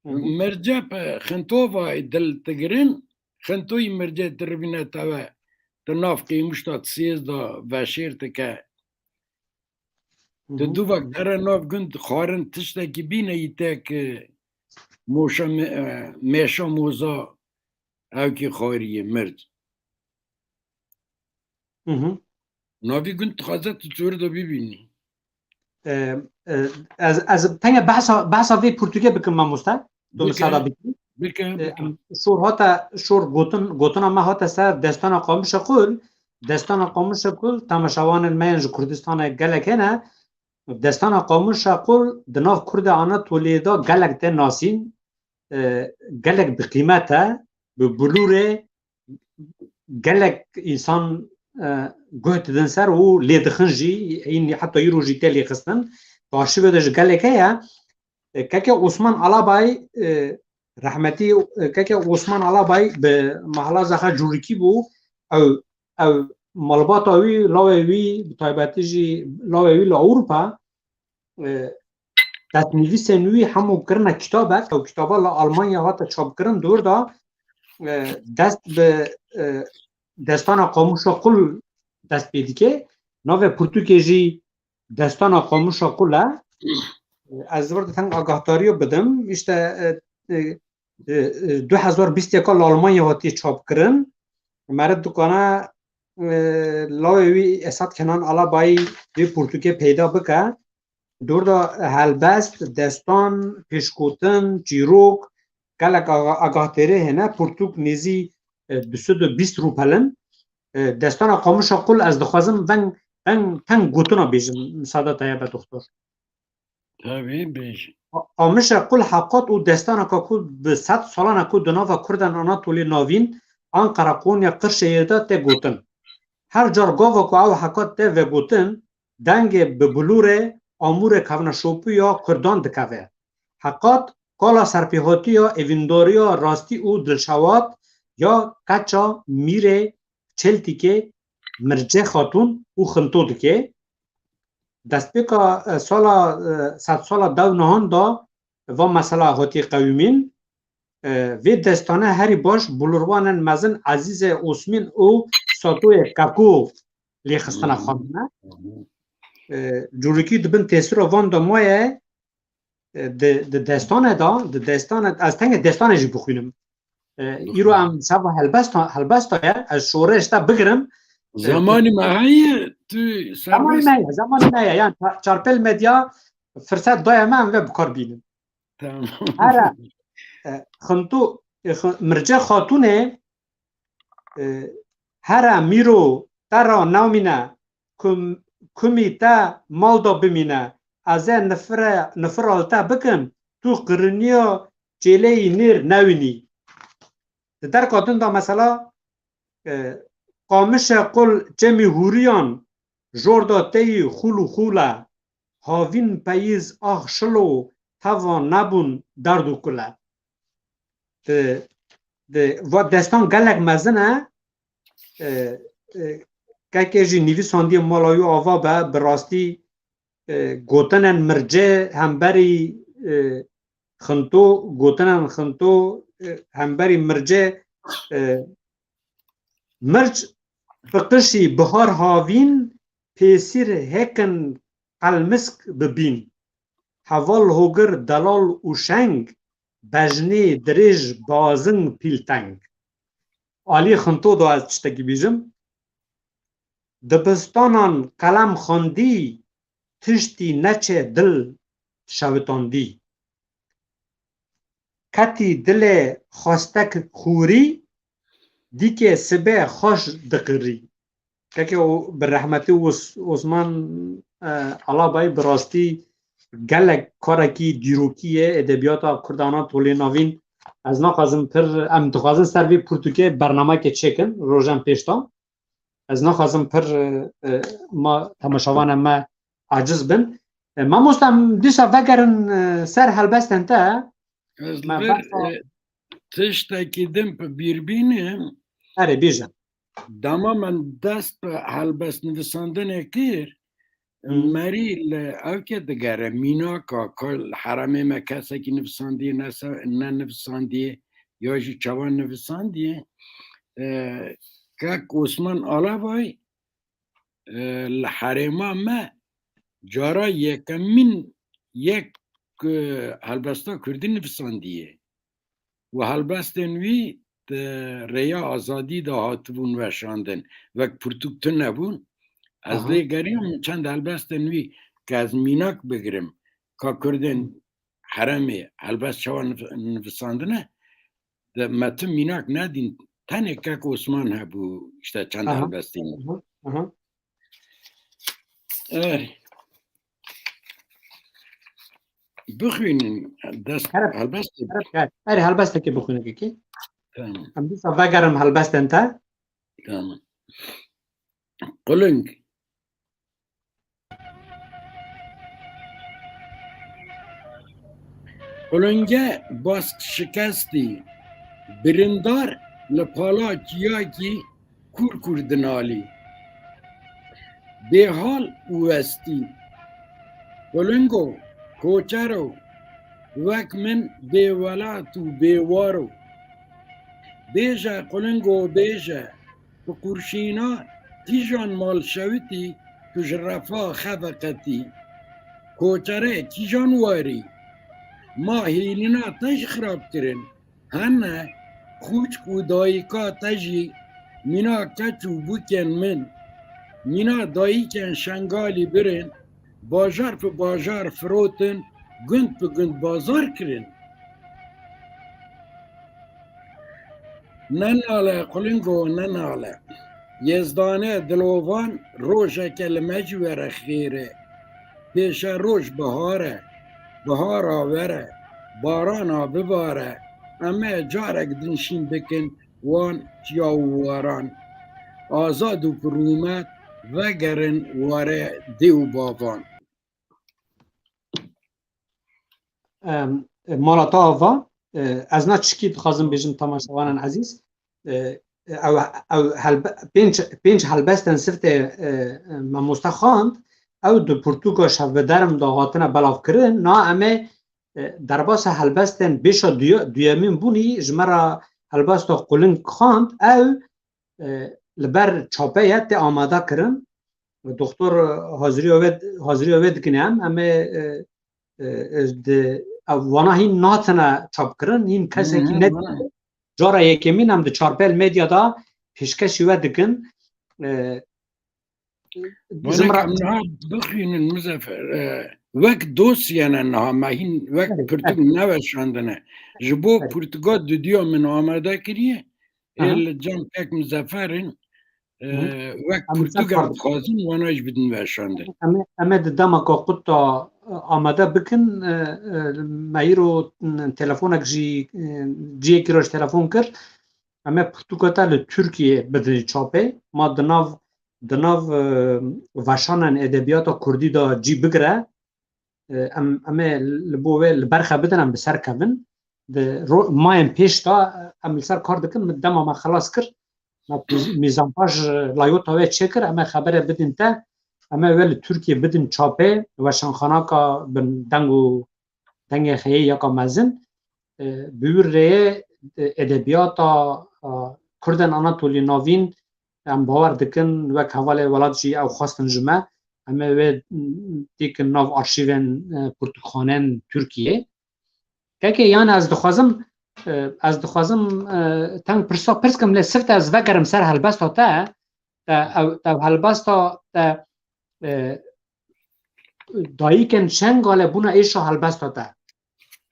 Hı hı. Mirce pe Xintova dil tigirin, Xintoyî mirce diribîne teve. Di nav qêmûşta sêz de veşêr dike. Hı Di hı. duvek dere nav gund xwarin tiştekî bîne yî te ki moşa me-, e, mêşa moza ewkî xwariyê mirc. Hı hı. Navî gund dixwaze tu çor de bibînî. E, e, ez, ez tenge behsa, behsa vê pirtûkê bikim mamoste. Tu Bike, misada bikî. bike, E, bike. em, şor hate, şor gotin, gotina me hate ser destana Qamişa Qul. Destana Qamişa Qul, temaşevanên me yên ji Kurdistanê gelek hene. Destana Qamişa Qul di nav Kurda Anatoliyê de gelek tê nasîn. E, gelek bi qîmet e, bi bulûrê gelek însan, e, guh didin ser û lê dixin jî, hîn heta îro jî tê lêxistin. Di arşîvê de ji gelek heye. E, keke Osman Alabay, e, rehmetî, e, keke Osman Alabay bi mahla Zaxa Curikî bû. Ew, ew malbata wî, lawê wî, bi taybetî jî lawê wî li Ewropa, e, destnivîsên wî hemû kirine kitabek. Ew kitaba li Almanya hate çapkirin, dor da, e, dest bi, e, destana Qamişa Qul dest pê dike. Navê pirtûkê jî destana Qamişa Qul e. Ez vir dixin agahtariya bidim. Îşte, e, e, e, e, du hezar bîst eka li Almanya hatiye çapkirin. Meriv dikane, e, lawê wî Esat Kenan Alabayî vê pirtûkê peyda bike. Dor da helbest, destan, pêşgotin, çîrok, gelek aga-, agahtêrê hene. Pirtûk nêzî, e, du sed û bîst rûpel in. E, destana Qamişa Qul ez dixwazim veng, veng, teng gotina bêjim, misada te ye be doxtor. Tabii, bêjin. Qamişa Qul heqat û destaneke ku bi sed salane ku di nava Kurdan Anatolî Navîn, Anqara, Konya, Qirşehîr de tê gotin. Her car gava ku ew heqat tê vegotin, dengê bi bulûrê amûrê kevneşopî ya Kurdan dikeve. Heqat kala serpêhatî ya evîndariya rastî û dilşewat ya keça mîrê Çeltîkê Mircê Xatûn û Xinto dike. Destpêka, e, sala, e, sedsala dew nihan de va mesela hatiye qewimîn. E, vê destane herî baş bulurvanên mezin Ezîzê Osmîn û Satoyê Keko lêxistina xwe bûne. E, Curikî di bin tesîra van de maye, e, di, di destane de, di destane, ez tenge destane jî bixwînim. E, îro em seba helbesta, helbesta ye, ez şoreş te bigirim. E, Zamanî me heye, tu Zamanî serbest. me ye, zamanî me ye. Yani ça-, Çarpêl Medya firset daye me em ve bi kar bînin. Tamam. Here, e, Xinto, e, Xi-, Mirce Xatûnê, e, here mîro te ra namîne, kum-, kumî te mal da bimîne, ez ê nifire, nifira li te bikim, tu qiriniya çêleyî nêr newînî. Di derka din de mesela, e, Qamişe Qul çemî hûriyan, jor da teyî xûl û xûl e, havîn peyîz ax şilo, teva nebûn derd û kul e. Di, di, va destan gelek mezin e, e, e, kekê jî nivîsandiye mala wî ava be, bi rastî, e, gotinên Mirce hemberî, e, Xinto, gotinên Xinto, e, hemberî Mirce, e, Mirc bi qişî bihar havîn, pêsîr hekin qelmisk bibîn. Heval hogir delal û şeng, bejnê dirêj bazing pîl teng. Alî Xinto da ez tiştekî bîjim. Dibistanan qelem xwendî, tiştî neçe dil şewitandî. Qetî dilê xwestek xûrî, dîkê sibê xweş diqirî. Keke o bi rehmetî Os-, Osman, e, Alabay bi rastî gelek karekî dîrokî ye edebiyata Kurda Anatoliyê Navîn. Ez naxwazim pir, em dixwazin ser vê pirtûkê bernameke çêkin, rojan pêş de. Ez naxwazim pir, e, e, ma temaşevanên me aciz bin. E, mamoste, em dîsa vegerin, e, ser helbestên te. Ez Me li vir, behsa e, tiştekî din bi bîr bînim. Erê, bêje. Dema min dest bi helbestnivîsandinê kir, Hı. merî li ewkê digere, mînaka, ka li herêmê me kesekî nivîsandiye, nese-, nenivîsandiye, ya jî çawa nivîsandiye. E, kek Osman Alabay, e, li herêma me cara yekemîn yek, e, helbesta kurdî nivîsandiye. Û helbestên wî di rêya azadî de hatibûn weşandin. Wek pirtûk tune bûn. Ez Aha. lê geriyam çend helbestên wî ke ez mînak bigirim, ka kurdên herêmê helbest çawa nif-, nivîsandine, de me tu mînak nedîn. Tenê kek Osman hebû, işte çend Aha. helbestên wî. Aha. Aha. Erê. Bixwînin, dest Herb, helbestê. Herb, herb. Erê, helbestekê bixwîne kekê. Tamam. Em dîsa vegerin helbestên te. Tamam. Quling. Qulinge bask şikestî, birindar li pala çiyakî kûr kûr dinalî. Bêhal û westî. Qulingo, koçero, wek min bêwelat û bêwar o. Bêje qulingo bêje, bi qurşîna kîjan mal şewitî tu ji refa xe veqetî? Koçere kîjan warî? Ma hêlîna te jî xirab kirin. Hene xûçk û dayika te jî mîna keç û bûkên min, mîna dayikên Şengalî birin, bajar bi bajar firotin, gund bi gund bazar kirin. Nenale qulingo, nenale. Yêzdanê dilovan rojeke li me jî were xêr e. Pêşeroj bihar e, bihara were, barana bibare, em ê carek din şîn bikin wan çiya û waran. Azad û bi rûmet vegerin warê dê û bavan. Em, mala te ava, e, ez na çikî dixwazim bêjim temaşevanên ezîz. E, ew, ew helbe-, pênc, pênc helbestên sifte, e, e, mamoste xwend, ew di pirtûka Şevbiderm de hatine belavkirin. Na em ê, e, derbasa helbestên pêşa duye-, duyemîn bûnî ji me re helbesta Quling xwend, ew, e, li ber çape ye, tê amade kirin. Doktor, e, haziriya wê, haziriya wê dikin em, em ê, e, e, e, di, ev wana hîn natine çapkirin, hîn kesekî Hı hı, nedî. Cara yekemîn em di Çarpel Medya de pêşkêşî we dikin. E, Wana em niha bixwînin, Muzeffer, e, wek dosye ne niha, me hîn wek Evet, pirtûk evet. neweşandine. Ji bo Evet. pirtûka dudiya min amade kiriye, ê Aha. li cem kek Muzefferin, e, Hı. wek Em pirtûk em dixwazin wana jî bidin weşandin. Em ê, em ê di demeka qut de, e, amade bikin, e, e, me îro, e, telefonek jî, e, ciyekî re ji telefon kir. Em ê pirtûka te li Tirkiyê bidin çapê. Ma di nav, di nav, e, weşanên edebiyata kurdî de cî bigire. E, em, em ê li bo wê li ber xwe bidin, em bi ser kevin. Di ro-, mayên pêş de, e, em li ser kar dikin, min dema me xelas kir. Me pîz-, mîzanpaj, e, layota wê çêkir, em ê xebere bidin te. Em ê wê li Tirkiyê bidin çapê, weşanxanaka bin deng û dengê xeyê yeka mezin. E, bi wî rêyê, e, edebiyata, e, Kurdên Anatolî Navîn, em bawer dikin, wek hevalê welat jî ew xwestin ji me. Em ê wê, m, têkin nav arşîvên, e, pirtûkxaneyên Tirkiyê. Kekê, yan ez dixwazim, e, ez dixwazim, e, teng pirsa pirs kim, lê sifte ez vegerim ser helbesta te, te ew, te ew helbesta te, e, dayikên Şengalê bûne êşa helbesta te.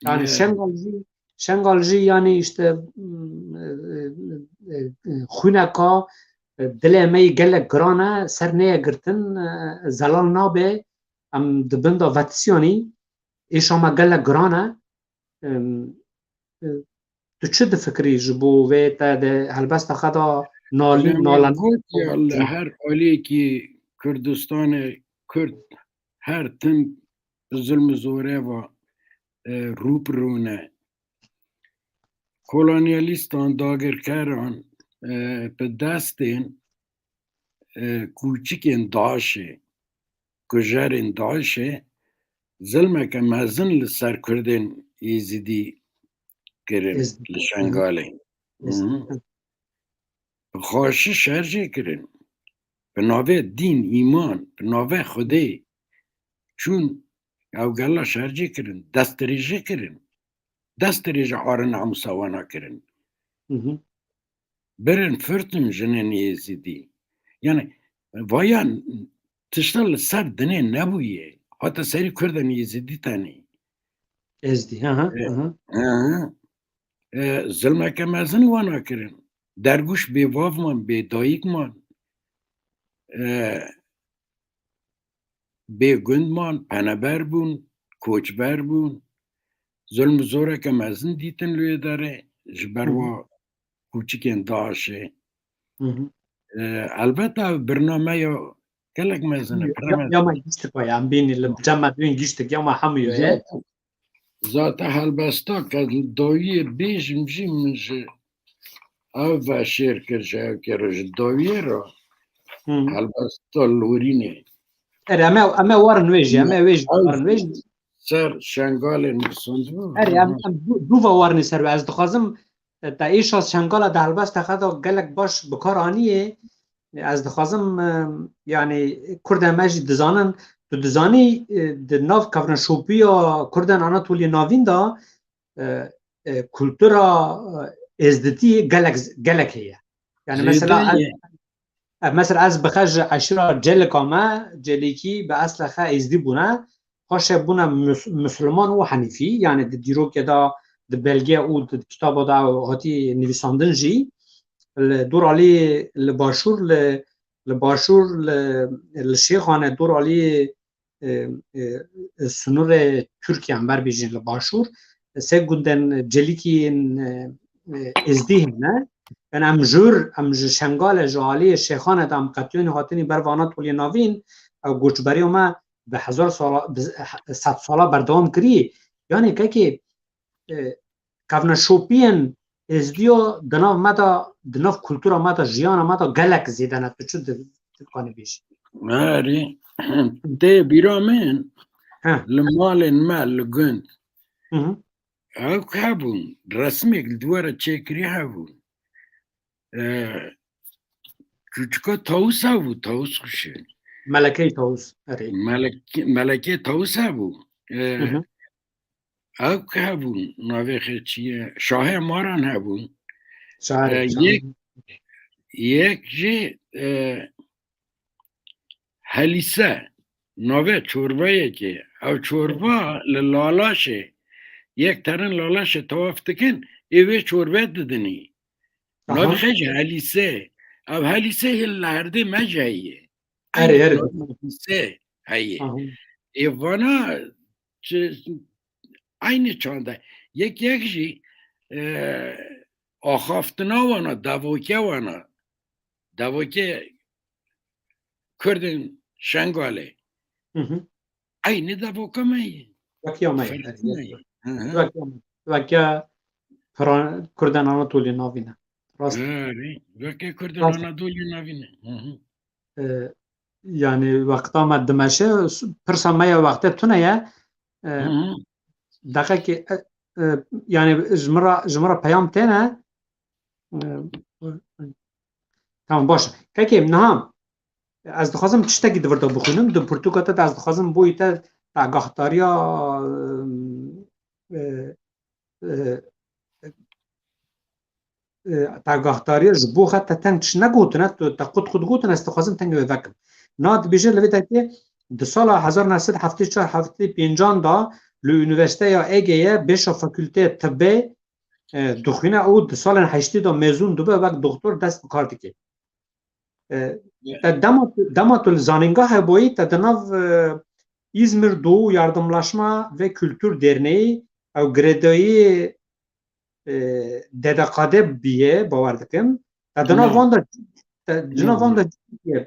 Yani Şengal jî, Şengal jî yani işte, mm, e, e, e, xwîneka, e, dilê me yî gelek giran e, ser neyê girtin, e, zelal nabe, em di bin de vetisiyanî, êşa me gelek giran e. Em, e, tu çi difikirî ji bo vê te di helbesta xwe de nalî, Lê nalana? Gotiye li her aliyekî Kurdistanê Kurd her tim bi zulm û zorê ve, e, rû bi rû ne. Kolonyalîstan, dagirkeran, e, bi destên, e, kûçikên DAIŞê, kujerên DAIŞê zilmeke mezin li ser Kurdên Êzidî kirin Êzidî. Li Şengalê. Êzidî. Hı. Bi xaşî şer jê kirin. Bi navê dîn, îman, bi navê Xwedê çûn, ew gela şer jê kirin, destdirêjê kirin. Destdirêje arine hemû sewana kirin. Hı hı. Birin firtin jinên Êzidî. Yani, vayan tişta li ser dinê nebûye. Hate serî Kurdên Êzidî tenê. Êzidî, hı hı, E, hı hı. hı hı. E, zilmeke mezin wana kirin. Dergûş bêvav man, bêdayik man. E, bêgund man, peneber bûn, koçber bûn. Zulm û zoreke mezin dîtin li wê derê ji ber Hı hı. wa kûçikên DAIŞê. Hı hı. E, elbet ev birnameya gelek mezin e, Ya, pire ya mezin. ma giştik ya, em bînî li cem me duyên giştik ya ma hemû ye. Zaten, zaten helbesta ke li dawiyê bêjim jî min ji ev ve şêr kir ji ev kir ji dawiyê re. Hı. Helbesta lorînê. Erê, em ê, em ê warin wê jî, em ê wê jî, Ev warin wê jî. ser Şengalê nivîsandibû. Erê, em, em du, du ve warinê ser ve. Ez dixwazim, e, te êşa Şengala de helbesta xwe de gelek baş bi kar aniyê. Ez dixwazim, e, yani, Kurdên me jî dizanin, tu dizanî, e, di nav kevneşopiya Kurdên Anatoliyê Navîn de, e, e, kultura, e, êzditî gelek, gelek heye. Yani, mesela, Zêde ez, ye. e, mesela, ez bixe ji eşîra Celika me, Celikî bi esla xwe êzdî bûne, paşê bûne mus-, Musulman û Henîfî, yani di dîrokê de, di belge û di kitaba de hatî nivîsandin jî, li dor alî li başûr, li, li başûr, li, li Şêxane dor alî, e, e, e, sinûrê Tirkiye em ber bêjin li başûr, sê gundên Celikî yên, e, e, Êzdî hene. Yani em jûr, em ji Şengale, ji aliyê Şêxane de em qetiyanî hatinî ber Anatoliya Navîn, ew göçberiya me bi hezar sala, bi sed sala berdewam kirî. Yani kekê, e, kevneşopiyên êzdiya di nav me de, di nav kultura me de, jiyana me de gelek zêde ne. Tu çi di-, dikanî bêjî? Erê, tê bîra min, He. Li malên me, li gund, Hı hı. ew hebûn, resimêk li dû were çêkirî hebûn. E, çûçika Tawus hebû, Tawus xweşe. Melekey Tawus, erê. Melek-, Melekê Tawus hebû. E, Hı hı. Ew ki hebûn, navê xê çi ye? Şahê Maran hebûn. Şahê, E, Şahê. yek, yek jî, e, Helîse, navê çorbeyekê. Ew çorba li Lalaşê, yek terin Lalaşê tewaf dikin, ê wê çorbe didinî. Aha. Navê xê jî Helîse. Ev Helîse hê li herdê me jî heye. Erê, Eynî erê. navê Helîse heye. Aha. Ê vana çi, eynî çanda. Yek yek jî, e, axaftina wana, devoke wana, devoke Kurdên Şengalê. Hı hı. Eynî devoka me ye. Wekiya me ye, Ferqî erê, me ye. Hı hı. Wekiya me. Wekiya Kurdên Anatoliyê Navîn e. Rast. Erê, weke Kurdên Rast. Anatoliyê Navîn e. Hı hı. E, yani wexta me dimeşe, pirsa me ya wextê tune ye. E, Hı hı. Deqekê, e, e, yani ji min re, ji min re peyam têne. E, tamam, baş. Kekê, niha ez dixwazim tiştekî di vir de bixwînim. Di pirtûka te de ez dixwazim boyî te, te agahdariya, e, e, e, e, te agahdariya ji bo xwe te teng tişt negotine, tu te qut qut gotin, ez dixwazim tengê wê vekim. Na dibêje li vê derkê di sala hezar neh sed heftê çar heftê pêncan de li Unîversîteya Egeyê bêşa Fakulteya Tibbê, e, dixwîne û di salên heştê de mezûn dibe, wek doktor dest bi kar dike. E, te dema tu, dema tu li zanîngehê bûyî, te di nav, e, Îzmir Doğu Yardımlaşma ve Kültür Derneği ew girêdayî, e, D D K D bûye, bawer dikim. Te di nav Tamam. van de, te di nav van de,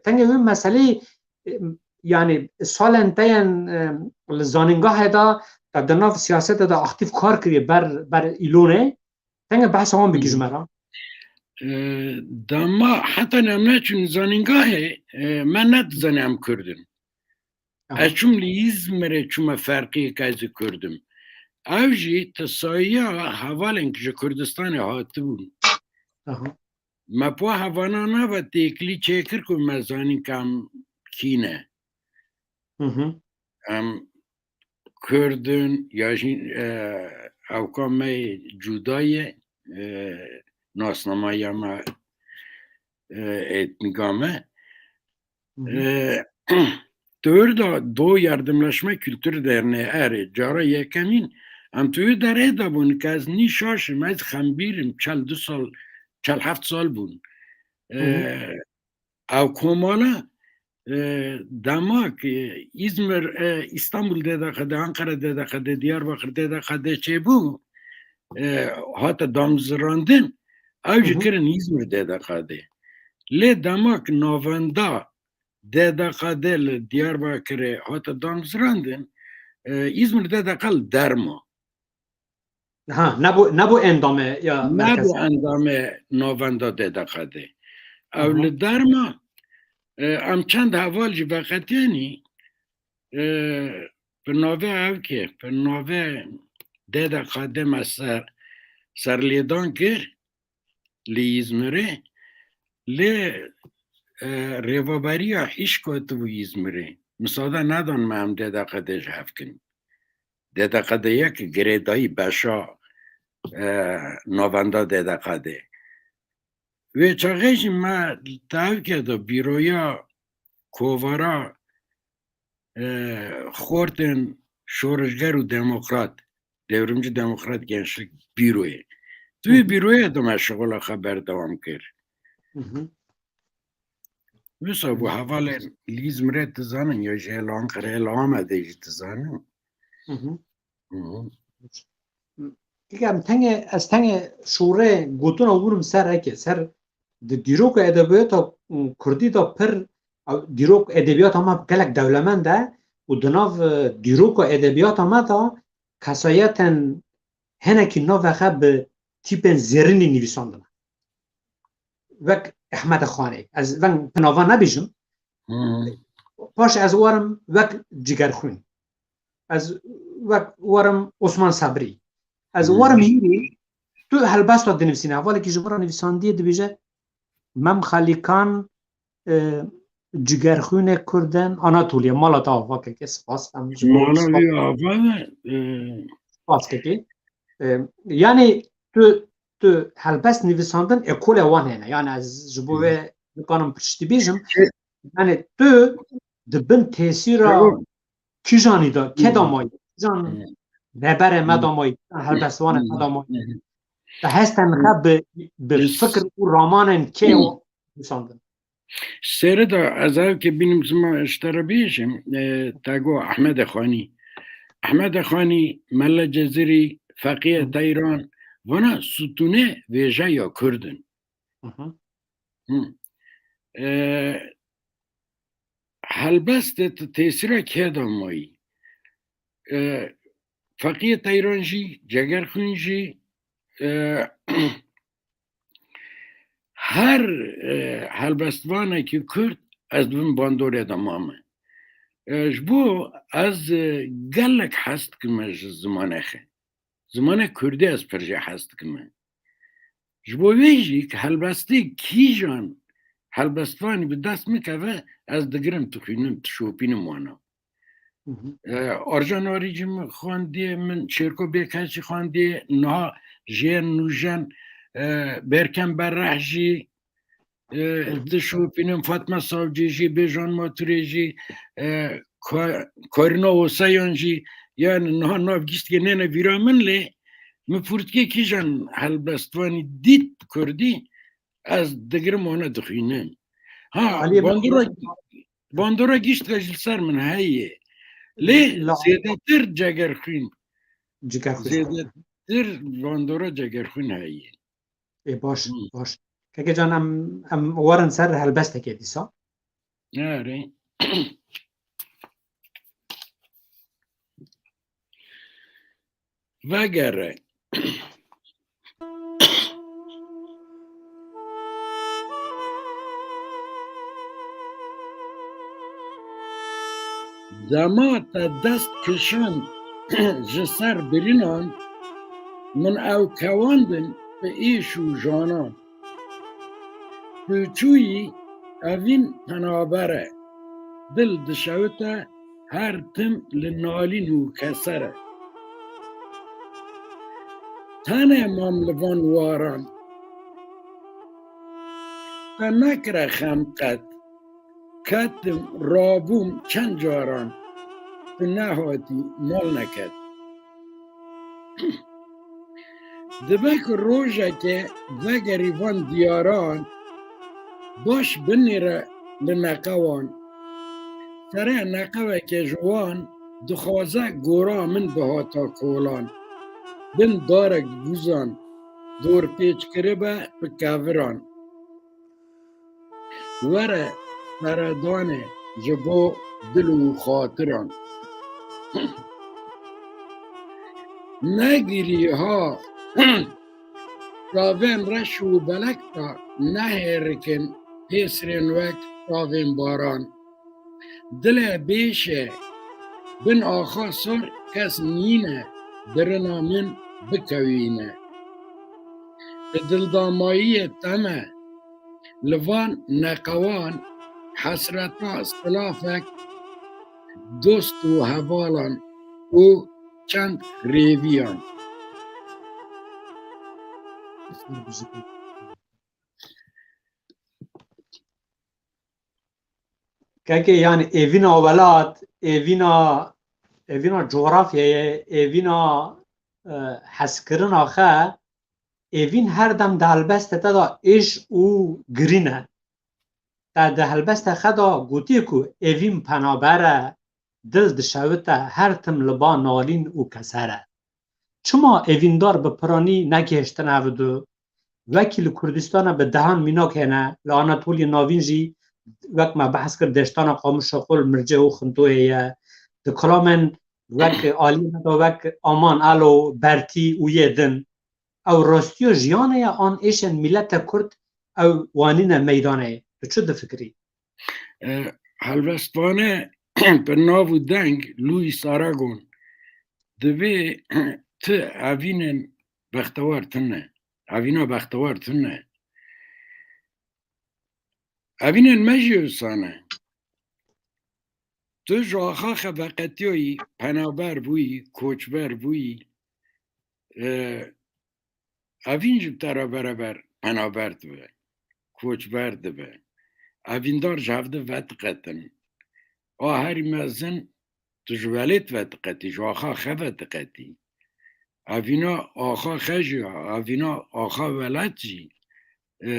tengê wê meseleyê, e, yani salên te yên, e, li zanîngehê de, te di nav siyasetê de aktîf kar kiriye ber, ber îlonê. Tengê behsa wan bikî ji me re. E, dema heta em neçûn zanîngahê, e, me nedizane em Kurd in. Aha. Ez çûm li Îzmirê çûme ferqiyê ke ez ê Kurd im. Ew jî tisayiya hevalên ji Kurdistanê hatibûn. Aha. Me po hevana nava têkilî çêkir ku me zanîn ke em kî ne. Hı hı. Em Kurd in ya jî, e, ewka me yê cuda ye, e, nasnamaya me, e, etnîka me. Hı hı. E, tu da do yardımlaşma kültür derneği erê cara yekemîn em tu derê de bûn ke ez nî şaş im, ez xembîr im, çel du sal, çel heft sal bûn. E, Hı hı. Ew komala, e, dema ku Îzmir, e, Îstanbul D D K D, Ankara D D K D, Diyarbakır D D K D çêbû, e, hate damzirandin, ew jî Hı hı. kirin Îzmir D D K D. Lê dema ku navenda D D K D li Diyarbakirê hate damzirandin, e, Îzmir D D K li derma. Ha, nebû, nebû endamê ya Nebû merkezê. endamê navenda D D K D. Ew Aha. li derma, e, em çend heval jî veqetiyênî, e, bi navê ew kê, bi navê D D K D me ser, serlêdan kir li Îzmirê. Lê, e, rêveberiya hişk hatibû Îzmirê. Misade nedan me em D D K D ji hev kin. D D K D yek girêdayî beşa, e, navenda D D K D. Wê çaxê jî me tevke de bîroya kovara, e, xortên şoreşger û demokrat, Devrimci Demokrat Gençlik Büroyê. Tu Hı hı. bîroyê de me şixula xwe berdewam kir. Hı hı. Wisa bû hevalên li Îzmirê dizanin ya jî hêla Anqerê, hêla Amedê jî dizanin. Hı hı. Hı hı. Eke em tengê, ez tengê şûrê gotina wirim ser eke, ser di dîrok û edebiyata, ım, kurdî de pir, ew, dîrok edebiyata me gelek dewlemend e û di nav, e, dîrok û edebiyata me de kesayetên hinekî navê xwe bi tîpên zêrînî nivîsandine. Wek Ehmed Xanê. Ez veng bi nava nebêjim. Hmm. Paş ez werim wek Cigerxwîn. Ez wek werim Osman Sabrî. Ez Hmm. werim hîrî tu helbesta dinivîsîne. Hevalekî ji bo re nivîsandiyê dibêje Mem Xalîkan, e, cigerxwînê Kurd in, Anatoliye, mala te ava keke, spas, em ji bo Mala spas, wî ava ne, e, spas keke. E, yanî tu, tu helbest nivîsandin ekole wan hene. Yanî ez ji bo Hı. wê nikanim piştî bêjim. Çi- Yanî tu di bin tesîra Tamam. kîjanî de, keda Hı. mayî, kîjan Hı. reberê me Hı. da mayî, kîjan helbestvanê me da mayî. Hı. Te hestên Hı. xwe bi, bi Biz fikir û ramanên kê Hı. nivîsandin. Serê de ez ev ke bînim zima ji te re bêjim, e, te got Ehmedê Xanî. Ehmedê Xanî, Mele Cezirî, Feqiyê Hı. Teyran, vana stûnê vêjeya Kurd in. Hı hı. Hı. E, helbestê tu tesîra kê de mayî? E, Feqiyê Teyran jî, Cegerxwîn jî, e, her, e, helbestvanekî Kurd ez di bin bandorê de mame. E, ji bo ez, e, gelek hez dikime ji zimanê xwe. Zimanê Kurdî ez pir jê hez dikime. Ji bo wê jî ki helbestê kîjan helbestvanî bi dest min keve, ez digirim, dixwînim, dişopînim wana. Hı hı. E, Arjan Arî jî min xwendiye, min Çêrko Bêkeç jî xwendiye, niha jê nûjen, e, Berkem Berreh jî, e, Hı hı. dişopînim, Fatma Savcî jî, Bêjan Maturê jî, e, Ka-, Karîna Osayan jî, yani niha nav giştî nêne vîra min lê min pirtûkê kîjan helbestvanî dît Kurdî, ez digirim wana dixwînim. Ha, Aliyê min bandora, bandora giştî ji li ser min heye. Lê La- zêdetir Cegerxwîn. Cigerxwîn. Zêdetir bandora Cegerxwîn heye. Ê, baş, Hı. baş. Keke can, em, em werin ser helbestekê dîsa. Erê. Vegere. Dema te dest kişand ji ser birinan, min ew kewandin bi êş û janan. Tu çûyî evîn penaber e, dil dişewite her tim li nalîn û keser e. Tenê mam li van waran, te nekire xem qet. Ketim, rabûm çend caran, tu nehatî, mal neket. Dibe ku rojekê vegerî van diyaran, baş binêre li neqewan. Sere neqewekê ji wan dixwaze gora min bihata kolan. Bin darek guzan, dor pêç kiribe bi keviran. Were seredanê ji bo dil û xatiran. Negirî ha çavên reş û belek de, nehêrikin hêsrên wek çavên baran. Dilê bêş e, bin axa sor kes nîne, birina min bikewîne. Bi dildamayiyê teme, li van neqewan hesreta silafek dost û hevalan û çend rêviyan. Kekê, yani, êvîna welat, êvîna, êvîna coğrafyayê, êvîna, e, hezkirina xe, êvîn her dem di helbestê te de êş û girîn e. Te di helbestê xe de gotiye ku êvîn penaber e, dil dişewite, her tim li ba nalîn û keser e. Çima êvîndar bi piranî negihiştine hev du? Wekî li Kurdistana bi dehan mînak hene, li Anatoliyê Navîn jî, wek me behs kir, deştana Qamişloqo li Mircê û Xintoyê ye. Di kilamên wek aliyê me de wek Aman Elo, Bertî û yê din. Ew rastiya jiyanê ye an êşên mîlete Kurd ew wanîne meydanê? Tu çi difikirî? E, helbestvane bi nav û deng Louis Aragon, divê tu evînên bextewar tune, evîna bextewar tune. Evînên me jî wisa ne. Tu ji axa xeveqetiyayî, penaber bûyî, koçber bûyî, e, evîn jî bi te re bereber penaber dibe, koçber dibe. Evîndar ji hev di vediqetin. A herî mezin tu ji welêt vediqetî, ji axa xe vediqetî. Evîna axa xe jî, evîna axa welat jî, e,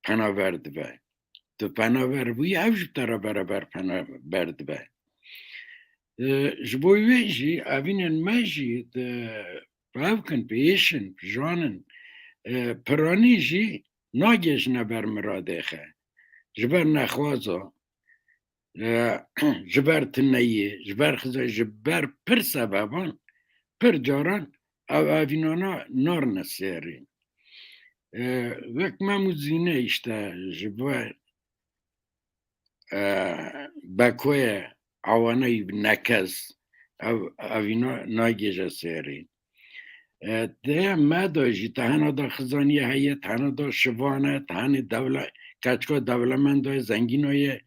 penaber dibe. Tu penaber bûyî, ev jî bi te re bereber penaber dibe. E, ji bo wê jî evînên me jî di bevkin, bi êşin, bi janin, e, piranî jî nagêjine ber miradê xe. Ji ber nexwaza, e, ji ber tuneyê, ji ber xiza, ji ber pir sebeban, pir caran ev evînana narine sêrî. E, wek Mem û Zîne işte ji ber, e, Bekoye, Awaneyî nekez, ev, evîna nagêje sêrî. E, di me de jî tehena da xizaniyê heye, tehena da şivan e, tehenê dewle-, keçika dewlemenda ye, zengîna ye,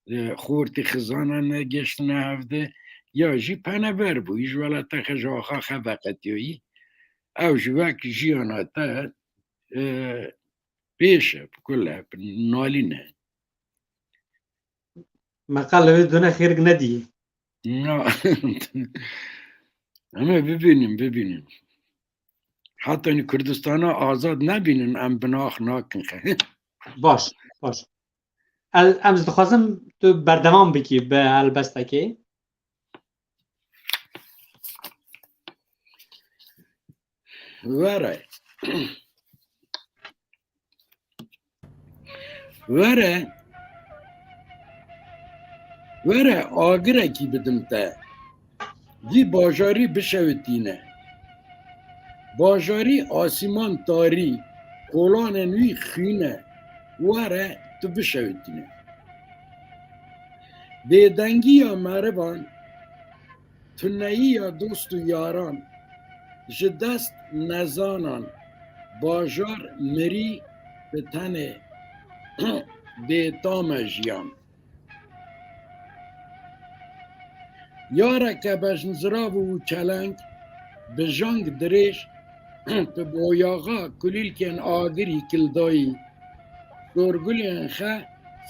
e, xortî xizana negihiştine hev di, ya jî peneber bûyî, ji welata xe, ji axa xe veqetiyayî. Ew jî wek jiyana te, e, pêş e, bi kul e, bi nalîn e. Me qal li wê dune xêrik nedî. Na. Em ê bibînin, bibînin. Heta ni Kurdistana azad nebînin, em binax nakin xe. Baş, baş. El, em ji dixwazim tu berdewam bikî bi helbestekê. Were. Were. Were agirekî bidim te. Vî bajarî bişewitîne. Bajarî asîman tarî, kolanên wî xîn e. Were tu bişewitîne. Bêdengiya merivan, tuneyiya dost û yaran, ji dest nezanan, bajar mirî bi tenê bêtam e jiyan. Yareke bejnzirav û çeleng, bi jang dirêj, bi boyaxa kulîlkên agirî kildayî, sorgulên xe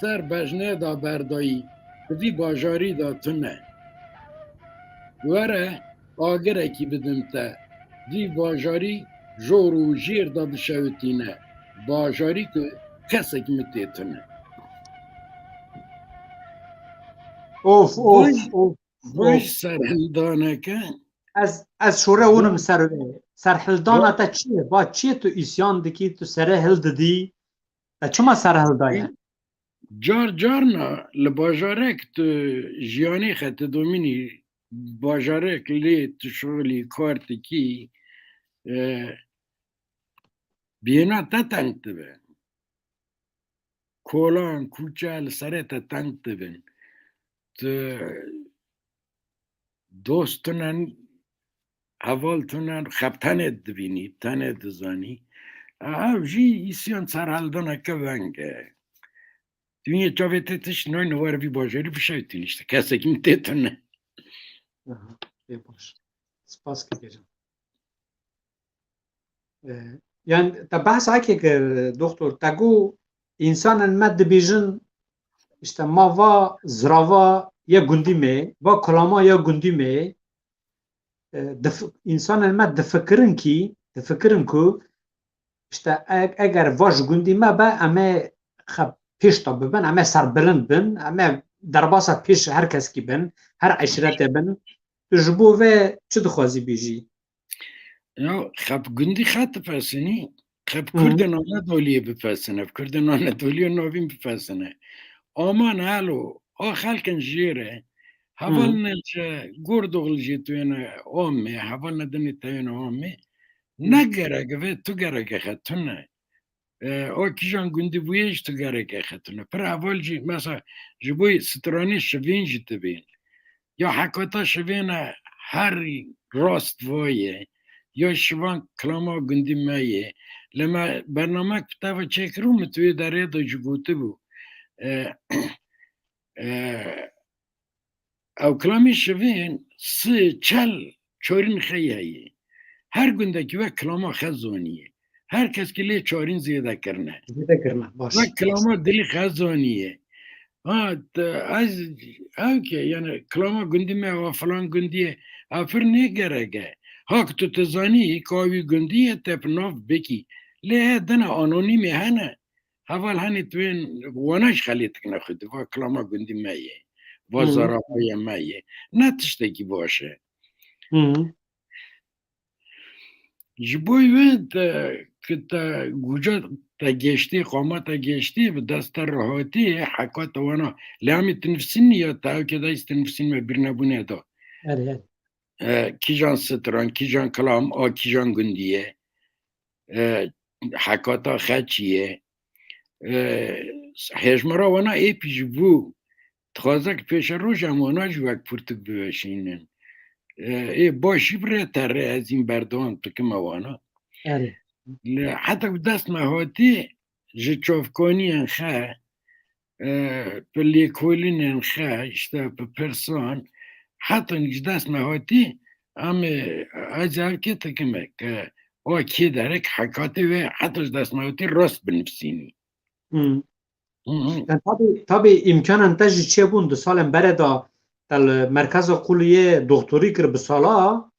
ser bejnê de berdayî, di vî bajarî de tune. Were agirekî bidim te, vî bajarî jor û jêr de dişewitîne, bajarî ku kesek min tê tune. Of, of, Vay, of, vay of. Serhildaneke. Ez, ez şore winim ser wê. Serhildana te çi ye? Va çi ye tu îsyan dikî, tu sere hildidî? Te çima serhildaye? Car carna li bajarek tu jiyanê xe tu domînî, bajarek lê tu şixulî kar dikî, e, biyêna te teng dibe. Kolan, kûçe li serê te teng dibin. Tu dost tune, heval tune, xeb tenê dibînî, tenê dizanî. Ev jî îsyan serhildineke veng e. Dinyê çavê te tişt nayne were vî bajarî bişewitînî işte. Kesekî min tê tune. Aha, ê baş. Spas ki gecan. E, yani te behsa eke kir, doktor, te got, insanên me dibêjin, işte ma va zirava ya gundî me, va kilama ya gundî me, e, dif-, insanên me difikirin ki, difikirin ku, işte e-, eger va ji gundî me be, em ê xe pêş de bibin, em ê serbilind bin, em ê derbasa pêş her keskî bin, her eşretê bin. Tu ji bo vê çi dixwazî bêjî? Ya, xeb gundî xe difesinî, xeb Hı. Kurdên Anadoliyê bifesine, Kurdên Anadoliyê navîn bifesine. Aman helo, a xelkin jêre, heval Hı. ne ji Gordoxl jê tuyêne amê, heval ne dinê teyêne amê. Hı. Ne gerek ve, tu gereke xe tune. E, o kîjan gundî bûye ji tu gereke xe tune. Pir heval jî, mesela, ji bo stranê şivên jî dibên. Ya hekata şivêne her rast vaye, ya şivan kilama gundî me ye. Lê me bernamek bi te ve çêkir û min tu wê derê de jî gotibû. E, e, ew kilamê şivên si, çel çarîn xey heye. Her gundekî wek kilama xe zaniye. Her kes ki lê çarîn zêde kirine. Zêde kirine, baş. Wek kilama dilî xe zaniye. Ha, te, ez, ew ke, yani, kilama gundî me, wa filan gundî ye, ev pir nêgerek e. Ha, ku tu, tu zanî, ka wî gundî ye, te bi nav bikî. Lê he dine anonîmê hene. Heval henê tu yên wana ji xelê dikine xwe di, va kilama gundî me ye. Va Hı. zarafaya me ye. Ne tiştekî baş e. Hı. Ji bo wê te, ki te guca te geştî, qama te geştî, bi dest te re hatî, heka te wana. Lê em ê tinivsînî ya te, ew ke dayîs tinivsîn me bîr nebûne da. Erê, erê. E, kîjan stran, kîjan kilam, a kîjan gundî ye. E, hekata xe çi ye. E, hêjmara wana êpî ji bû. Dixwaze ki pêşeroj em wana jî wek pirtûk biweşînin. E, ê baş jî bi rê te re ez hîn berdewam dikime wana. Erê. Lê heta bi dest me hatî ji çavkaniyên xe, e, bi lêkolînên xe, işte bi pirsan, heta ji dest me hatî, em ê, ez ev kê dikime ke o kê derek hekatê wê heta ji dest me hatî rast binivsînî. Hı. Hı hı. Yani tabii, tabii imkanên te jî çêbûn di salên berê de te li merkeza Quliyê doktorî kir bi sala,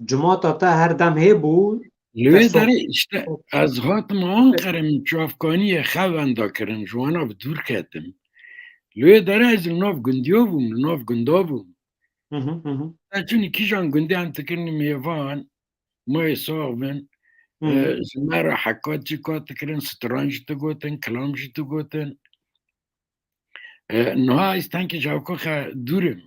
cimata te her dem hê bû. Li wê derê işte ez hatim Anqere, min çavkaniyê xe wenda kirin, ji wana bi dûr ketim. Li wê derê ez li nav gundiya bûm, li nav gunda bûm. Hı hı, hı hı. Ez çûnî kîjan gundê em dikirin mêvan, mayê sax bin. Hı hı. E, ji me re hekat jî kat dikirin, stran jî digotin, kilam jî digotin. E, niha ez tenkî ji hevka xe dûr im.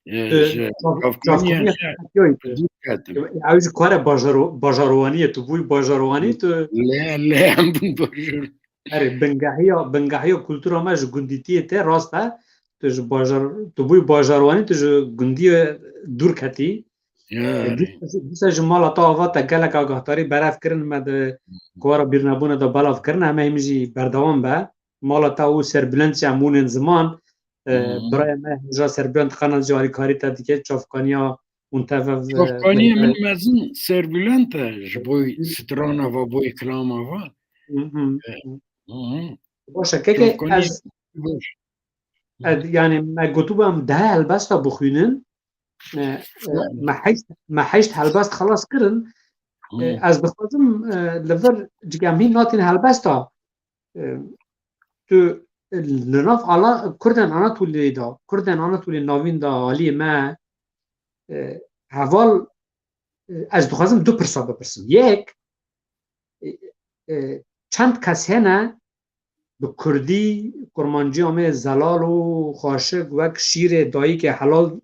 E, e, ji çav-, çavkaniyên xe dûr ketim. Ew jî kare bajaro-, bajarwanî ye, tu bûyî bajarwanî, tu. Lê, lê em bûn bajar-, Erê, bingehiya, bingehiya kultura me ji gundîtiyê tê, rast e. Tu ji bajar, tu bûyî bajarwanî, tu ji gundiyê dûr ketî. E, dîsa jî, dîsa jî mala te ava te gelek agahdarî berev kirin, me di kovara bîrnebûne de belav kirin, em ê hîn jî berdewam be. Mala te û serbilend jî em hûnên ziman. E, birayê me hêja serbilend qenal jî alîkarî te dike, çavkaniya hûn tev, e, Çavkaniyê min mezin serbilend e ji bo strana va, bo klama va. Hı hı. E, hı hı. Baş e, keke ez, ez, yani me gotibû em deh helbesta bixwînin. E, e, me heşt, me heşt helbest xelas kirin. E, ez dixwazim, e, li vir cik em hîn natin helbesta. E, tu, e, li nav ala Kurdên Anatoliyê de, Kurdên Anatoliyê Navîn de aliyê me, e, heval, e, ez dixwazim du pirsa bipirsim. Yek, e, e, çend kes hene bi kurdî, kurmancî amê zelal û xaşik wek şîrê dayikê helal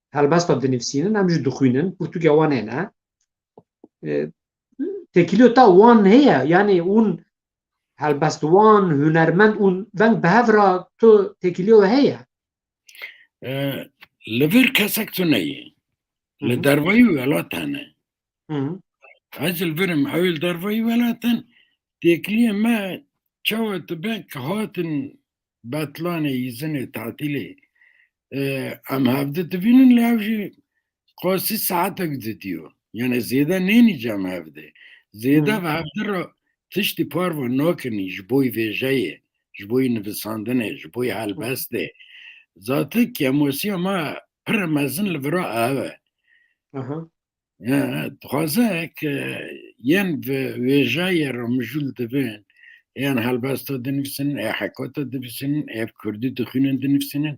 helbesta dinivîsînin, em jî dixwînin, pirtûkê wan hene. E, têkiliyo te wan heye, yanî hûn helbestwan, hunermend û veng bi hev re tu têkiliyo we heye? E, li vir kesek tune ye. Li Hı hı. dervayî welat hene. Hı hı. Ez li vir im, ew ê li dervayî welat in. Têkiliyê me çawa dibe ki hatin betlanê, îzinê, tatîlê, e, em hevdi dibînin, lê ew jî qasî saetek didiyo. Yani zêde nênî cem hevdi. Zêde Hı. ve hevdi re tiştî parve nakinî ji boy vêjeyê, ji boy nivisandinê, ji boy helbestê. Zaten kemosiya me pir mezin li vira ev e. Aha. Ya, dixwaze ke yên ve-, vêjayê re mijûl dibin, yên helbesta dinivîsinin, ê hekata dinivîsinin, ê bi kurdî dixwînin dinivîsinin,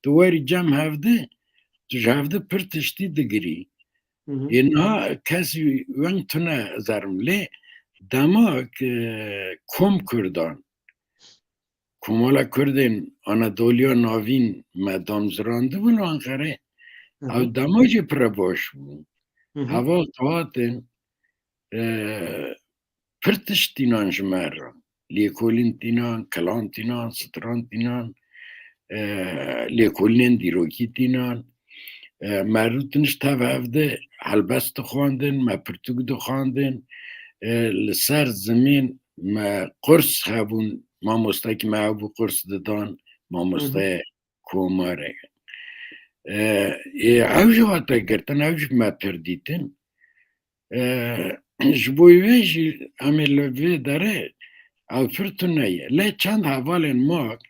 tu werî cem hevdi, tu ji hevdi pir tiştî digirî. Hı hı. Ê niha kes weng tune zerim lê dema ke kom kurdan, Komala Kurdên Anadoliya Navîn me damzirandibû li Anqerê. Hı hı. Ew dema jî pire baş bû. Hı hı. Heval dihatin, e, pir tişt tînan ji me re. Lêkolîn tînan, kilan tînan, stran tînan, e, lêkolînên dîrokî tînan. E, me rûtin ji tev hevdi helbest dixwandin, me pirtûk dixwandin. E, li ser zimên me qurs hebûn, mamostekî me hebû qurs didan, Hı hı. mamosteyê komarê. E, ê, ew jî hate girtin, ew jî me pir dîtin. E, ji bo wê jî em ê li vê derê ew pir tune ye. Lê çend hevalên mak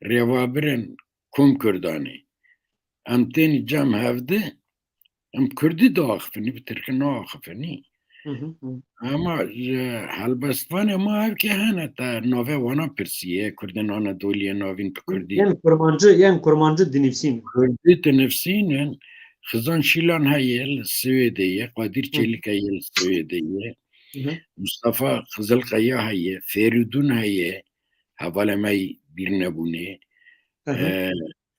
rêvabirên kom kurdanê. Em tên cem hevdi, em kurdî diaxifinî, bi tirkî naaxifinî. Hı hı, hı. Ama ji helbestvanê ma ev ke hene te navê wana pirsiye, Kurdên Anadoliyê Navîn bi kurdî. Yên kurmancî, yên kurmancî dinivîsîn. Kurdî dinivîsînin, Xizan Şîlan heye li Swêdê ye, Qadir Hı. Çelik heye li Swêdê ye, Hı hı. Mustafa Qizilkaya heye, Ferîdûn heye, hevalê me yî bîr nebûnê. Hı hı. E,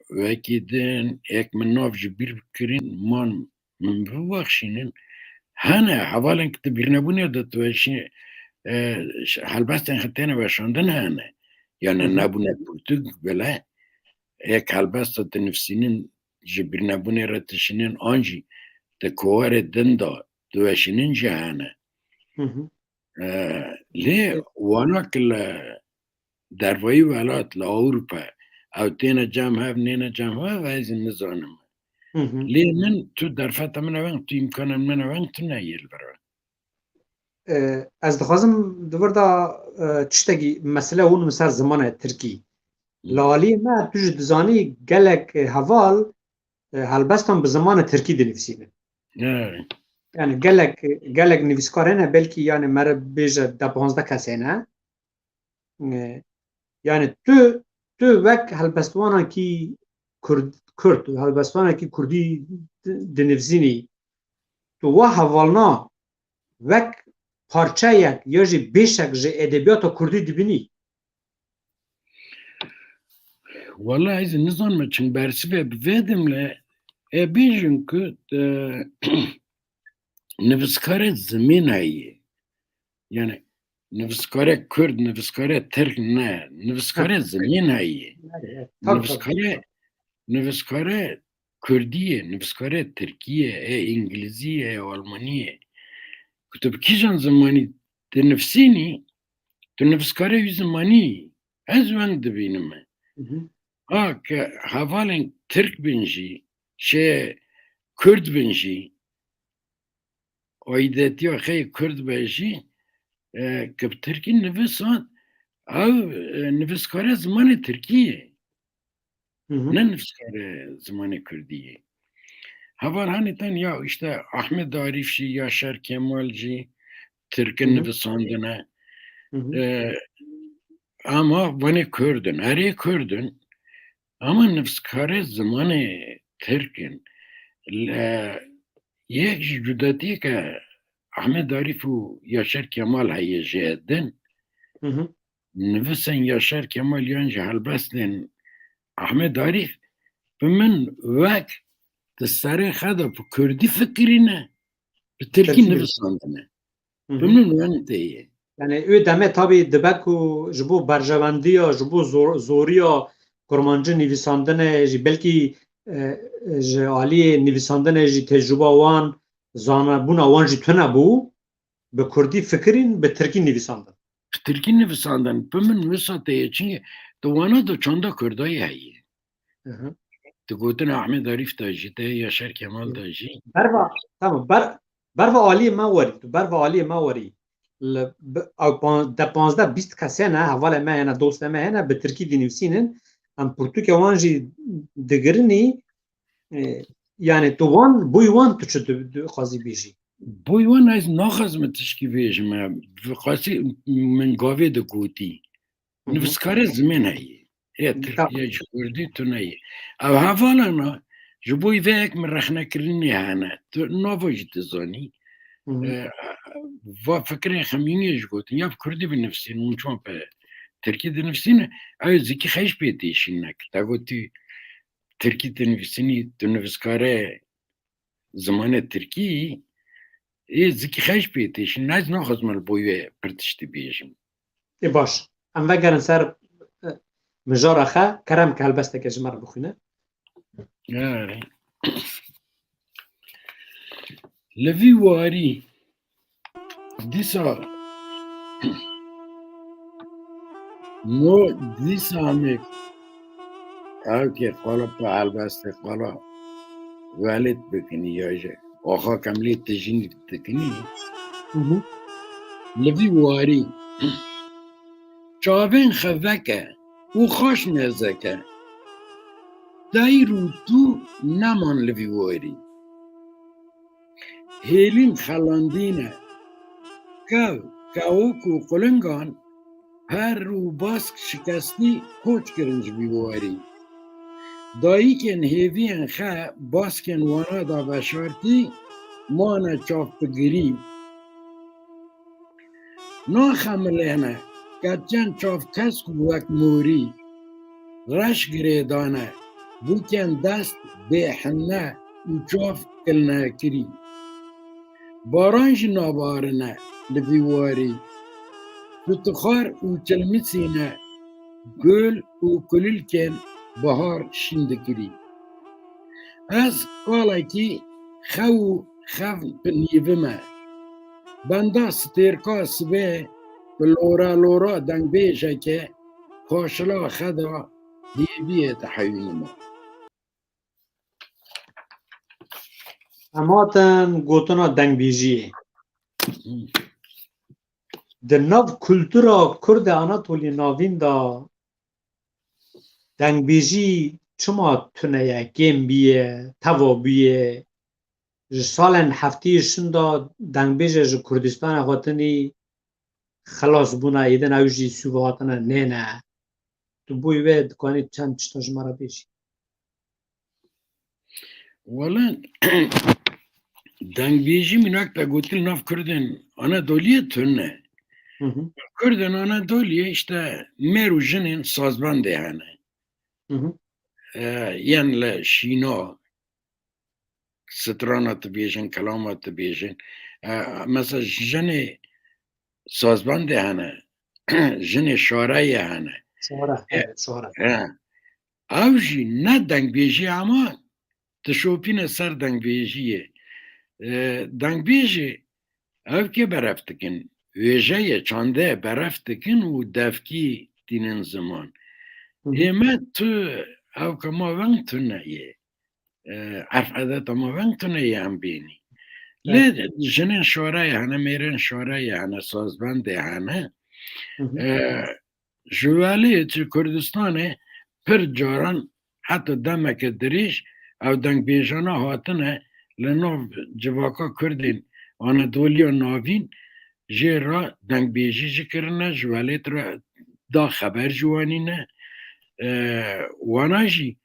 wekî din, êk min nav ji bîr kirin, man min bibexşînin. Hene, hevalên ki di bîrnebûnê de tu weşî, e, ş-, helbestên xwe têne weşandin hene. Yani Hı hı. nebûne pirtûk bile, êk helbesta dinivîsînin ji bîrnebûnê re dişînin, an jî di kovarê din de diweşînin jî hene. Hı hı. E, lê E, wana ki li dervayî welat, li Ewropa, ew têne cem hev, nêne cem hev, ez nizanim. Hı hı. Lê min, tu derfeta min e weng, tu îmkanên min e weng, tu neyê li vir e. E, ez dixwazim di vir de, e, tiştekî, mesele hûn min ser zimanê tirkî. Hı. Li aliyê me, tu jî dizanî gelek, e, heval, e, helbestan bi zimanê tirkî dinivîsînin. Evet. Yani gelek, gelek nivîskar hene, belkî yani mere bêje deh panzdeh kes hene. E, yani tu, tu wek helbestwanekî kurd, kurd, helbestwanekî kurdî di-, dinivîsînî, tu wa hevalna wek parçeyek ya jî bêşek ji edebiyata kurdî dibînî? Wala ez nizanim çi bersivê bi vê dimle, e, bêjin ku, e, nivîskarê zimên heye. Yani Nivîskare Kurd, nivîskare Tirk ne. Nivîskare zimên heye. Nivîskare, nivîskare Kurdî ye, nivîskare Tirkî ye, ê Îngilîzî ye, ê Almanî ye. Ku tu bi kîjan zimanî dinivîsînî, tu nivîskare wî zimanî yî. Ez weng dibînim. Ha ke hevalên Tirk bin jî, şê Kurd bin jî, aîdetiya xwe yê Kurd be jî, e, ke bi Tirkî nivîsand, ew, e, nivîskare zimanê Tirkî ye. Ne nivîskare zimanê Kurdî ye. Heval hanê tên ya, işte, Ahmet Arîf jî, Yaşar Kemal jî Tirkin nivîsandine. E, ama vanê Kurd in, herê Kurd in. Ama nivîskare zimanê Tirk in. Le, yek ji cudatiyê ke Ahmet Arîf û Yaşar Kemal heye ji din, nivîsên Yaşar Kemal yan jî helbestên Ahmet Arîf bi min wek di serê xwe de bi kurdî fikirîne, bi tirkî nivîsandine. Bi min weng tê ye. Yani, wê demê tabî dibe ku ji bo berjewendiya, ji bo zor-, zoriya kurmancî nivîsandinê jî, belkî, e, ji aliyê nivîsandinê jî tecrûba wan, zanebûna wan jî tune bû, bi kurdî fikirîn, bi tirkî nivîsandin. Bi tirkî nivîsandin. Bi min wisa tê ye, çimkî di wana de çanda kurdayî heye. Di gotina Ahmet Arîf de jî, te Yaşar Kemal de jî. Berva, tamam, ber-, berva aliyê me werî, tu berva aliyê me werî. Li, bi, ew pan-, de panzdeh bîst kesê ne, hevalê me hene, dostê me hene, bi tirkî dinivîsînin. Em pirtûkê wan jî digirinî, e, yani tu wan, boy wan tu çi di, di, xwazî bêjî? Boy wan ez naxwazim tişkî bêjim, e, xwazî min gavê de gotî. Nivîskare zimên heye. Ê Tirkiye ji Kurdî tune ye. Ev hevalana ji bo vê yek min rexnekirinê hene. Tu nava jî dizanî. E, va fikirê xemîniyê ji gotin. Ya bi Kurdî binivîsîn, hûn çima bi Tirkî dinivîsîne? Ew zikî xeş pê têşîne. Te got tu Tirkî dinivîsînî, tu nivîskare zimanê Tirkî, ê zikî xeş pê têşîne. Ez naxwazim li bo wê pir tiştî bêjim. Ê baş. Em vegerin ser, e, mijara xwe, kerem ke helbesteke ji me re bixwîne. Erê. Li vî warî dîsa no dîsa em ê ew ke qala bi helbestê qala welêt bikinî ya jî axa ke em lê tijîn dikinî. Li vî warî çavên xwe veke û xaş mêze ke. Teyr û tû neman li vî warî. Hêlîn xelandîne. Kew, kewok û qulingan her û bask şikestî koç kirin ji vî warî. Dayikên hêviyên xe baskên wana da veşartî mane çavpigirî. Naxemilêne, keçên çavkesk û wek morî, reş girêdane, bûkên dest bêhinne û çav kilnekirî. Baran jî nabarine li vî warî. Tutixar û çilmisîne, gul û kulilkên bahar şîn dikirî. Ez kalekî xew û xev bi nîvime. Benda stêrka sibê bi lora lora dengbêjeke paşila xe de hêviyê dihewînime. Em hatin gotina dengbêjiyê. Di nav kultura Kurd e Anatoliyê Navîn de dengbêjî çima tune ye, kêm bûye, teva bûye? Ji salên heftiyê şûn de dengbêje ji Kurdistanê hatinî xilas bûne, êdin ew jî sûve hatine nêne. Tu bo wê dikanî çend tişta ji me re bêjî? Wele dengbêjî min wek te gotin nav Kurdên Anadoliyê tune. Kurdên Anadoliyê işte mêr û jinên sazbendê hene. E, yên li şîna, strana dibêjin, kelama dibêjin. E, mesela jinê sazbendê hene, jinê şareyê hene. Şara, E, evet, şara. he. Ew jî ne dengbêjî ama dişopîne ser dengbêjiyê. E, dengbêjê ev kê beref dikin, wêjeyê çandê beref dikin û devkî tînin ziman. Hı hı. Ê me tu ew kema veng tune yê. E, erf edeta ma veng tune yê em bênî. Lê Evet. jinên şareyê hene, mêrên şareyê hene, sazbendê hene. Hı hı. E, ji welê ji Kurdistanê pir caran heta demeke dirêj ew dengbêjana hatine li nav civaka Kurdên Anadoliya Navîn jê re dengbêjî jî kirine, ji welêt re da xeber jî wanîne. E, wana jî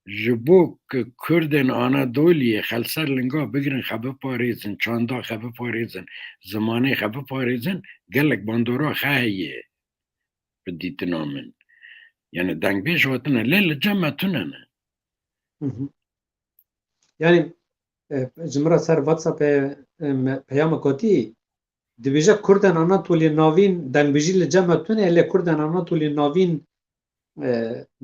ji bo ku Kurdên Anadoliyê xelser linga bigirin, xwe biparêzin, çanda xwe biparêzin, zimanê xwe biparêzin, gelek bandora xwe heye bi dîtina min. Yani dengbêj hatine, lê li cem me tune ne. Hı hı. Yani, e, ji min re ser WhatsApp'ê, e, me peyama kotî, dibêje Kurdên Anatoliyê Navîn dengbêjî li cem me tune, lê Kurdên Anatoliyê Navîn, e,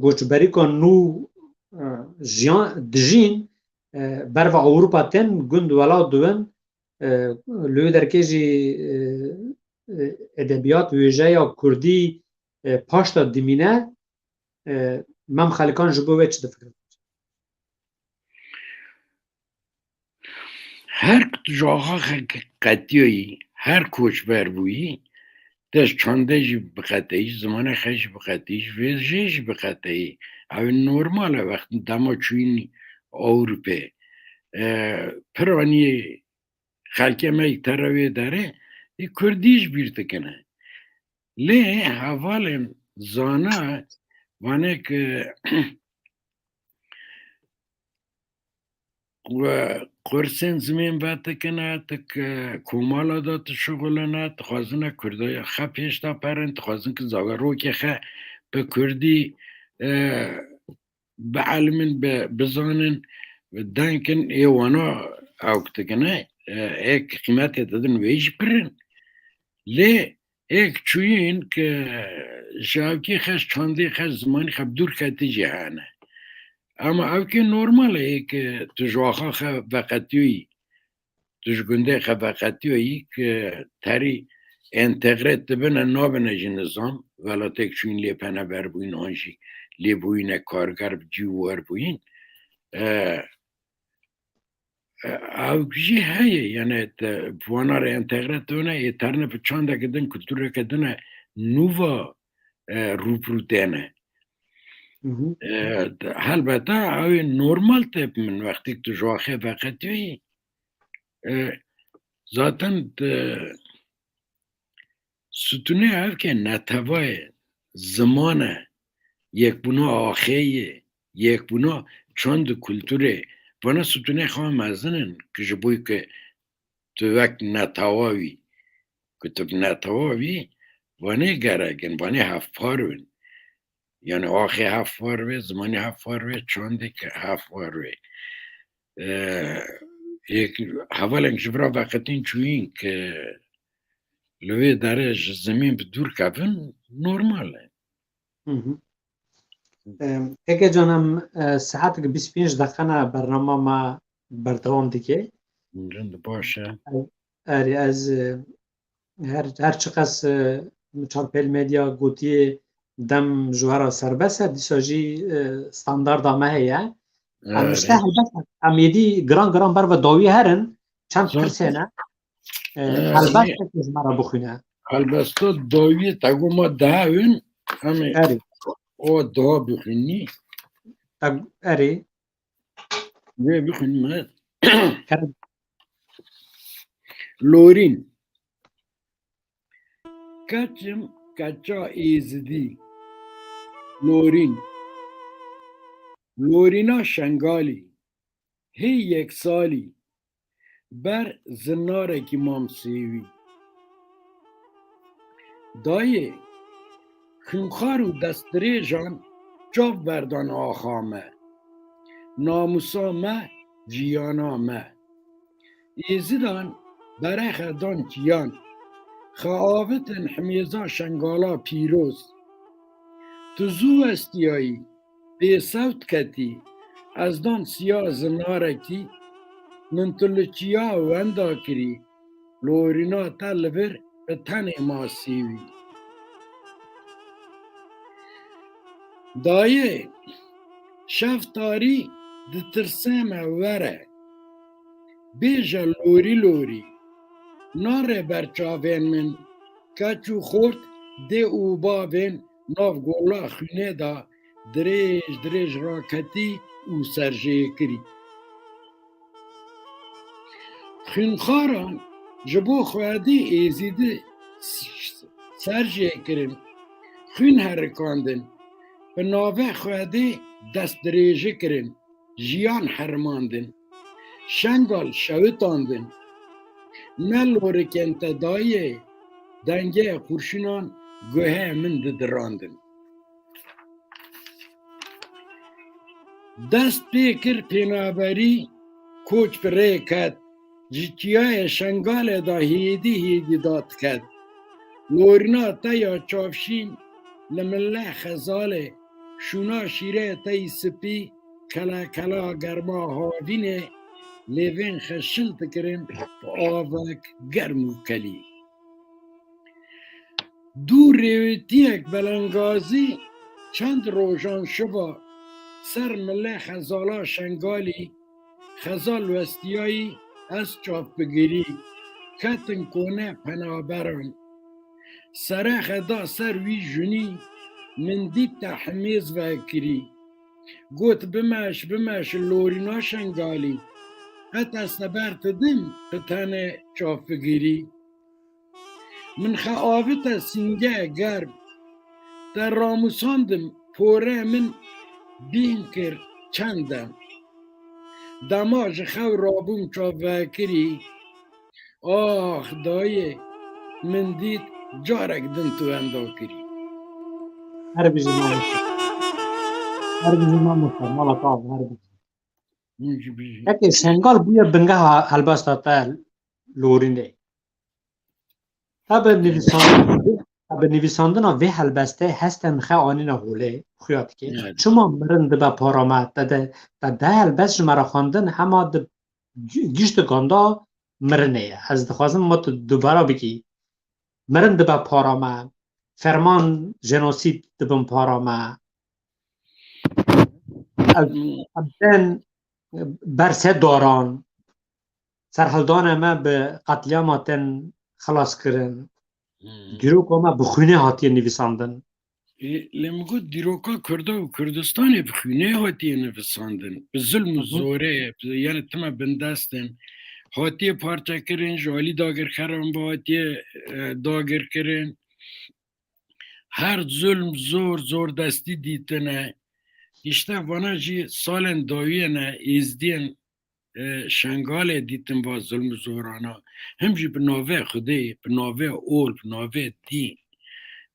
koçberîka nû, e, jiyan, dijîn, e, berva Ewropa tên, gund welat diwin, e, li wê derkê jî, e, e, edebiyat, wêjeya kurdî, e, paşta dimîne, e, Mem Xelikan ji bo wê çi difikire? Her ku tu ji axa xe qetiyayî, her koçber bûyî, te ji çandê jî biqeteyî, ji zimanê xe jî biqeteyî, ji vêjeyê jî biqeteyî. Ew ê normal e, wextê dema çûyîn Ewropê. E, piranî xelkê me yê te re wê derê, ê kurdî ji bîr dikine. Lê hevalên zana vanê ki we kursên zimên vedikine, tu ki komala de tu şixuline, tu xwazine kurdaya xe pêş de perin, tu xwazin ki zawerokê xe bi kurdî, e, bielimin, bi, bizanin, denkin, ê wana ew dikine, e, ê qîmetê didin wê jî pir in. Lê êk çûyîn ki ji ewkê xeş, çandê xeş, zimanî xeş dûr ketî jî hene. Ama ew kê normal e, êk tu ji axa xe veqetiyî, tu ji gundê xe veqetiyî ki terî entegre dibine, nabine jî nizam, welatêk çûyîn lê peneber bûyîn, an jî lê bûyîne karger bi cî û wer bûyîn. E, e, ew jî heye, yani te, bi wana re entegre tune, ê terne bi çandeke din, kultureke din e nûva, e, rûbirû têne. Hı hı. E, helbete ew ê normal tê bi min, wextêk tu ji axê veqetiyî, e, zaten, e, Sütunê ev ke netewayê, ziman e, yekbûna axê ye, yekbûna çand û kulturê, vana sütunê xwe mezin in ki ji bo ke tu wek netewa wî, ku tu bi netewa wî, vanê gerek in, vanê hevpar bin. Yani axê hevpar be, zimanê hevpar be, çandê ke hevpar be. E, yek, hevalên ji vira veqetîn çûyîn ke li wê derê ji zimîn bi dûr kevin, normal e. Hı hı. Em, Keke can, em, e, saetek bîst pênc deqe ne bernama me berdewam dike. Rind, baş e. Erê, ez, e, her, her çiqas, e, Çarpêl Medya gotiye dem ji we re serbest e, dîsa jî, e, standarda me heye. Em ji te, erê, helbest, em êdî giran giran ber ve dawî herin, çend pirsê ne. E, helbest e, ji me re bixwîne. Helbesta dawiyê te got ma dehewin, em ê, erê, o daha bixwînî. Te, erê. Wê bixwînî me. Kerem. Lorîn. Keçim keça Êzidî. Lorîn. Lorîna Şengalî. Hê yeksalî. Ber zinarekî mam sêwî. Dayê, xûnxar û destdirêjan çav berdan axa me. Namûsa me, jiyana me. Êzidan berexe dan çiyan. Xeavitin himêza Şengala pîroz. Tu zû westiyayî, bêsewt ketî, ez dan siya zinarekî, min tu li çiya wenda kirî, lorîna te li vir bi tenê ma sêwî. Dayê, şev tarî, ditirse me were. Bêje lorî lorî, nare ber çavên min, keç û xort, dê û bavên nav gola xwînê de dirêj dirêj raketî û serjêkirî. Xwînxaran ji bo Xwedî Êzîdî s-, s-, serjêkirin, xwîn herikandin, bi navê Xwedê destdirêji kirin, jiyan herimandin, Şengal şewitandin. Ne lorikên te dayê, dengê qurşinan guhê min didirandin. Dest pê kir pênaberî, koç bi rê ket, ji çiyayê Şengalê de hêdî hêdî dadiket. Lorîna te ya çavşîn li milê xezalê, şûna şîrê te yî spî, kele kela germa havînê, lêvên xeşil dikirin bi avek germ û kelî. Dû rêwîtiyek belengazî çend rojan şiva ser milê xezala Şengalî, xezal westiyayî ez çavbigirî, ketin kone penaberan. Serexe da ser wî junî, min dît te himêz vekirî. Got, bimeş, bimeş, lorîna Şengalî, qet ez te ber didim, tu tenê çavbigirî. Min xeavite sînge germ, te ramûsandim, porê min bîn kir çend dem. Dema ji xew rabûm çavvekirî, ax dayê, min dît carek din tu wenda kirî. Her bijî mamoste. Her bijî mamoste. Mala te ava, her bijî. Min jî bijî. Peki Şengal bûye bingeha helbesta te lorînê. Te bi nivîsandina, te bi nivîsandina vê helbestê hestên xe anîne holê, xuya dikê. Evet. Çima mirin dibe para me? Te de, te de helbest ji me re xwendin, hema di gi-, giştikan de mirinê ye. Ez dixwazim ma tu dubara bikî. Mirin dibe para me. Ferman jenosîd dibin para me. Ev, Hmm. ev tên berse daran. Serhildana me bi qetlîama tên xilas kirin. Hmm. Dîroka me bi xwînê hatiye nivîsandin. Ê, lê min got dîroka Kurda û Kurdistanê bi xwînê hatiye nivîsandin. Bi zulm û Hı hı. zorê, bi, yani time bindest in. Hatiye parçekirin, ji alî dagirkeran ve hatiye, e, dagirkirin. Her zulm, zor, zordestî dîtine. Îşte vana jî salên dawiyê ne, êzdiyên, e, Şengalê dîtin va zulm û zorana. Him jî bi navê Xwedê, bi navê ol, bi navê dîn.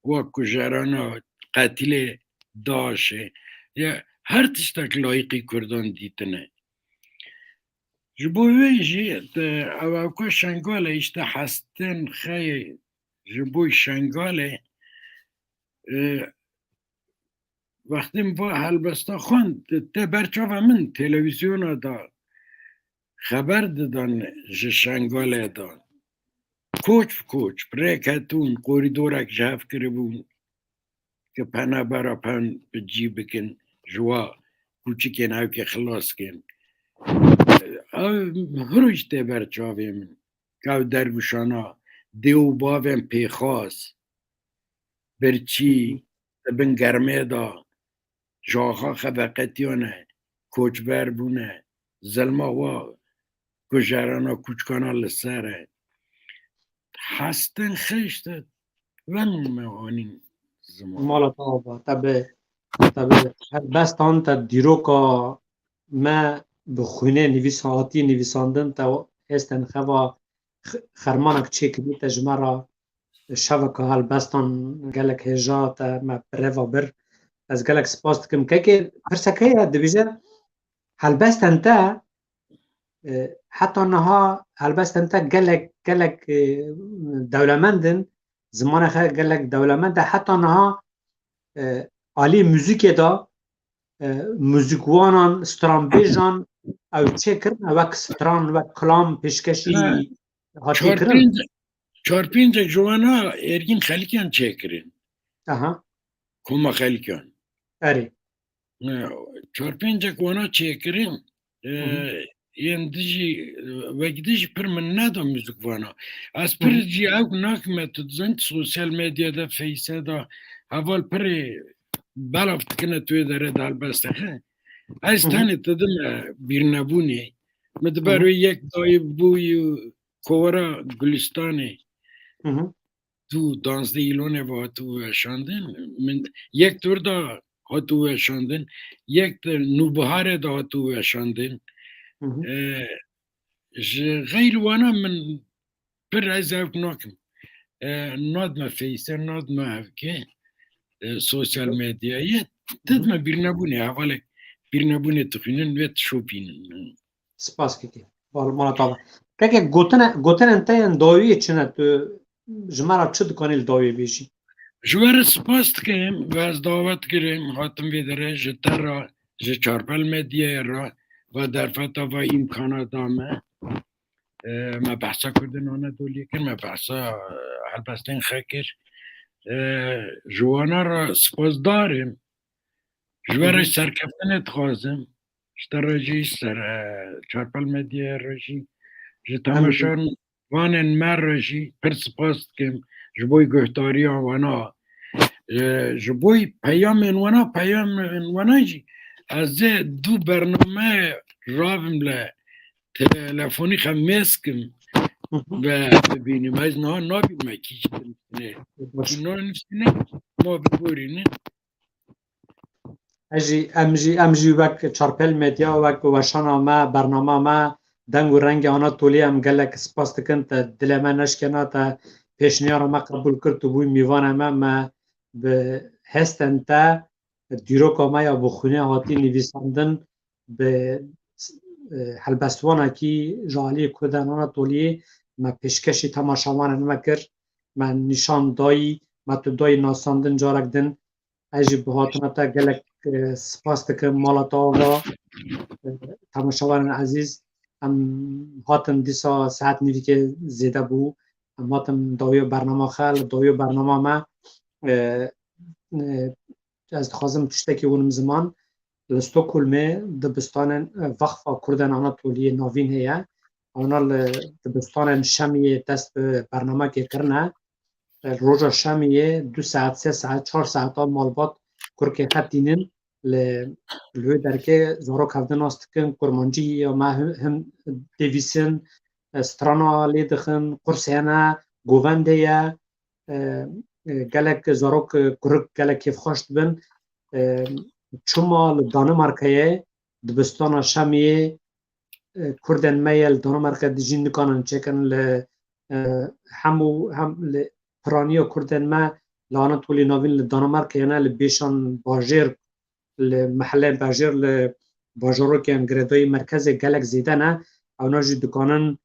Wek kujerana, qetilê DAIŞê. Ya her tiştek layîqî Kurdan dîtine. Ji bo wê jî, e, ew, ew ka Şengalê, îşte hestên xeyê ji bo Şengalê, e, wextê min va helbesta xwend, te ber çava min televîzyona da xeber didan ji Şengalê da. Koç bi koç, bi rê ketûn, korîdorek ji hev kiribûn. Ke penabera pen bi cî bikin, ji wa kûçikên ew ke xilas kin. Ew hiroj tê ber çavê min. Ew dergûşana dê û bavên pêxas, birçî, di bin germê de, ji axa xeveqetiyane, koçber bûne, zilma wa kujerana kûçkana li ser e. Hestin xeşt e, wen me anîn ziman. Mala te ava, te bi, te bi helbestan te dîroka me bi xwînê nivîs-, hatiye nivîsandin, te hêstin xeva x-, xermanek çêkirî, te ji me re şeveka helbestan gelek hêja te me bi rê ve bir. Ez gelek spas dikim. Kekê, pirsek heye, dibêje, helbestên te, e, heta niha helbestên te gelek, gelek, e, dewlemend in. Zimanê xwe gelek dewlemend e. Heta niha e, alî muzîkê de e, muzîkwanan, stranbêjan ew çêkirin, ew wek stran, wek kilam pêşkeşî Ne, hatî çar kirin. pênc, çar pêncek ji wana Ergîn Xelîkan çêkirin. Aha, Koma Xelîkan. Erê. Ne, çar pêncek wana çêkirin. E, Hı hı. yên dijî, wek dijî pir min neda muzîkvana. Ez pir Hı hı. jî ew nakime, tu dizanî sosyal medyada, Feyse de, heval pirê belav dikine tu yê derê de helbest dixe. Ez Hı hı. tenê didime bîrnebûnê. Min Hı diber hı. wê yek dayî bûyî kovara Gulistanê. Hı hı. Du danzdeh îlonê ve hatibû weşandin. Min yek tur da hatibû weşandin. Yek de Nûbiharê de hatibû weşandin. Hı hı. E, ji xeyr wana min pir ez ew nakim. E, nadme Feyse, nadme hevke, e, sosyal medyayê. Hı hı. Didme bîrnebûnê, hevalek bîrnebûnê dixwînin, wê dişopînin. Spas kekê. Bal mala tava. Kekê gotine, gotinên te yên dawiyê çi ne? Tu ji me re çi dikanî li dawiyê bêjî? Ji we re spas dikim, we ez dawet kirim, hatim vê derê ji te re, ji Çarpel Medyayê re, ve derfeta ve îmkana da me. E, me behsa Kurdên Anadoliyê kir, me behsa, e, helbestên xe kir. E, ji wana re spasdar im. Ji we re Hı hı. serkeftinê dixwazim. Ji te re jî ser, e, Çarpel Medyayê re jî, ji Em temaşevanên me re jî pir spas dikim. Ji bo guhdariya wana, e, ji bo peyamên wana, peyamên wana jî ez ê du bername ravim le telefonî xe mêz kim Hı hı. ve bibînim. Ez niha nabînime kî ji nivîsîne. Baş. Kî nivîsîne, ma biborînin. Ez jî, em jî, em jî wek Çarpel Medya, wek weşana me, bernama me, deng û rengê Anatoliyê em gelek spas dikin. Te dilê me neşkena, te pêşniyara me qebûl kir, tu bûyî mîvanê me, me bi hestên te dîroka me ya bi xwînê hatî nivîsandin, bi, e, helbestvanekî ji aliyê Kurdên Anatoliyê me pêşkêşî temaşevanên me kir, me nîşan dayî, me tu dayî nasandin carek din. Ez jî bi hatina te gelek, e, spas dikim, mala te ava, e, temaşevanên ezîz. Em hatin dîsa saet nîvîkê zêde bû. Em hatin dawiya bernama xe, li dawiya bernama me, e, e, ez dixwazim tiştekî winim ziman. Li Stockholmê dibistanên, e, Wexfa Kurdên Anatoliyê Navîn heye. Ewna li dibistanên Şemiyê dest bi bernamekê kirine. E, roja Şemiyê du saet, sê saet, çar saeta malbat kurkê xetînin li, li wê derkê zarok hevdin nas dikin, kurmancî ya me him, him divîsin, e, strana lê dixin, qurs hene, govendê ye, e, e, gelek zarok, e, kurik gelek kêfxweş dibin. E, çima li Danimarkayê dibistana Şemiyê, e, Kurdên me yê li Danimarka dijîn nikanin çêkin li, e, hemû, hem li piraniya Kurdên me li Anatolî Navîn li Danimarkayê ne, li Bêşan bajêr, li meheleyên bajêr, li bajarokên girêdayî merkezê gelek zêde ne. Ewna jî dikanin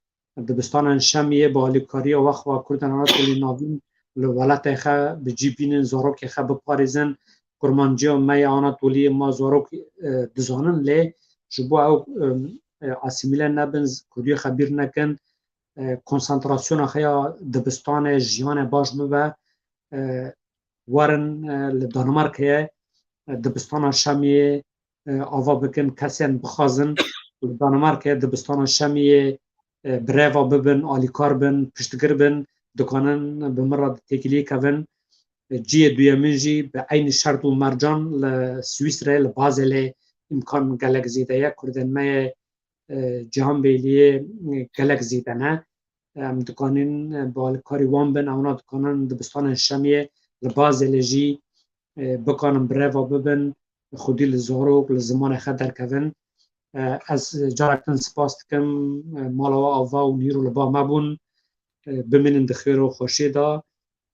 dibistanên Şemiyê bi alîkariya Wexfa Kurdên Anatolî Navîn li welatê xe bi cî bînin, zarokê xe biparêzin. Kurmanciya me ya Anatoliyê ma zarok, e, dizanin, lê ji bo ew, e, e, asîmîle nebin, kurdiya xe bîr nekin, e, konsantrasyona xe ya dibistanê, jiyanê baş bibe, e, werin, e, li Danimarkayê, e, dibistana Şemiyê, e, ava bikin, kesên bixwazin li Danimarkayê dibistana Şemiyê, e, birêva bibin, alîkar bin, piştgir bin, dikanin bi min re têkiliyê kevin. E, cihê duyemîn jî bi eynî şert û mercan li Swîsreyê, li Bazelê îmkan gelek zêde ye. Kurdên me yê, e, Cihanbêliyê, e, gelek zêde ne. Em dikanin, e, bi alîkarî wan bin, ewna dikanin dibistanên Şemiyê li Bazelê jî, e, bikanin birêva bibin, xwedî li zarok, li zimanê xe derkevin. E, ez carek din spas dikim, e, mala we ava û nîro li ba me bûn. E, bimînin di xêr û xweşiyê de.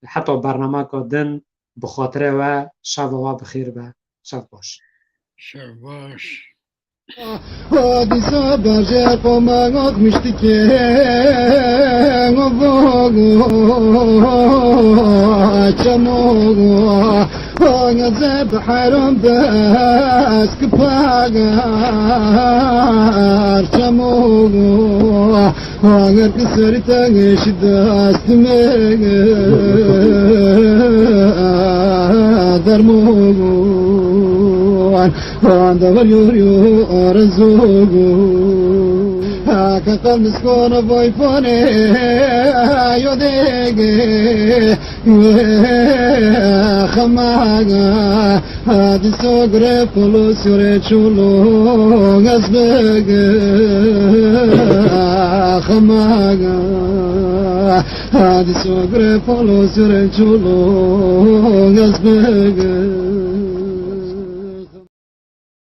Heta bernameka din bi xatirê we, şeva we bi xêr be. Şev baş. Şev baş. Dîsa berjê qoma axmiştike, çemo, ez bi heyran dest kipagar, çemo, eger ki serî te şi dest me, dermo. Anda var yoruyor arzugu. Kakal miskona boy fone yodege. Khamaga hadi sogre polo sure chulo gazbege. Khamaga hadi sogre polo sure chulo gazbege.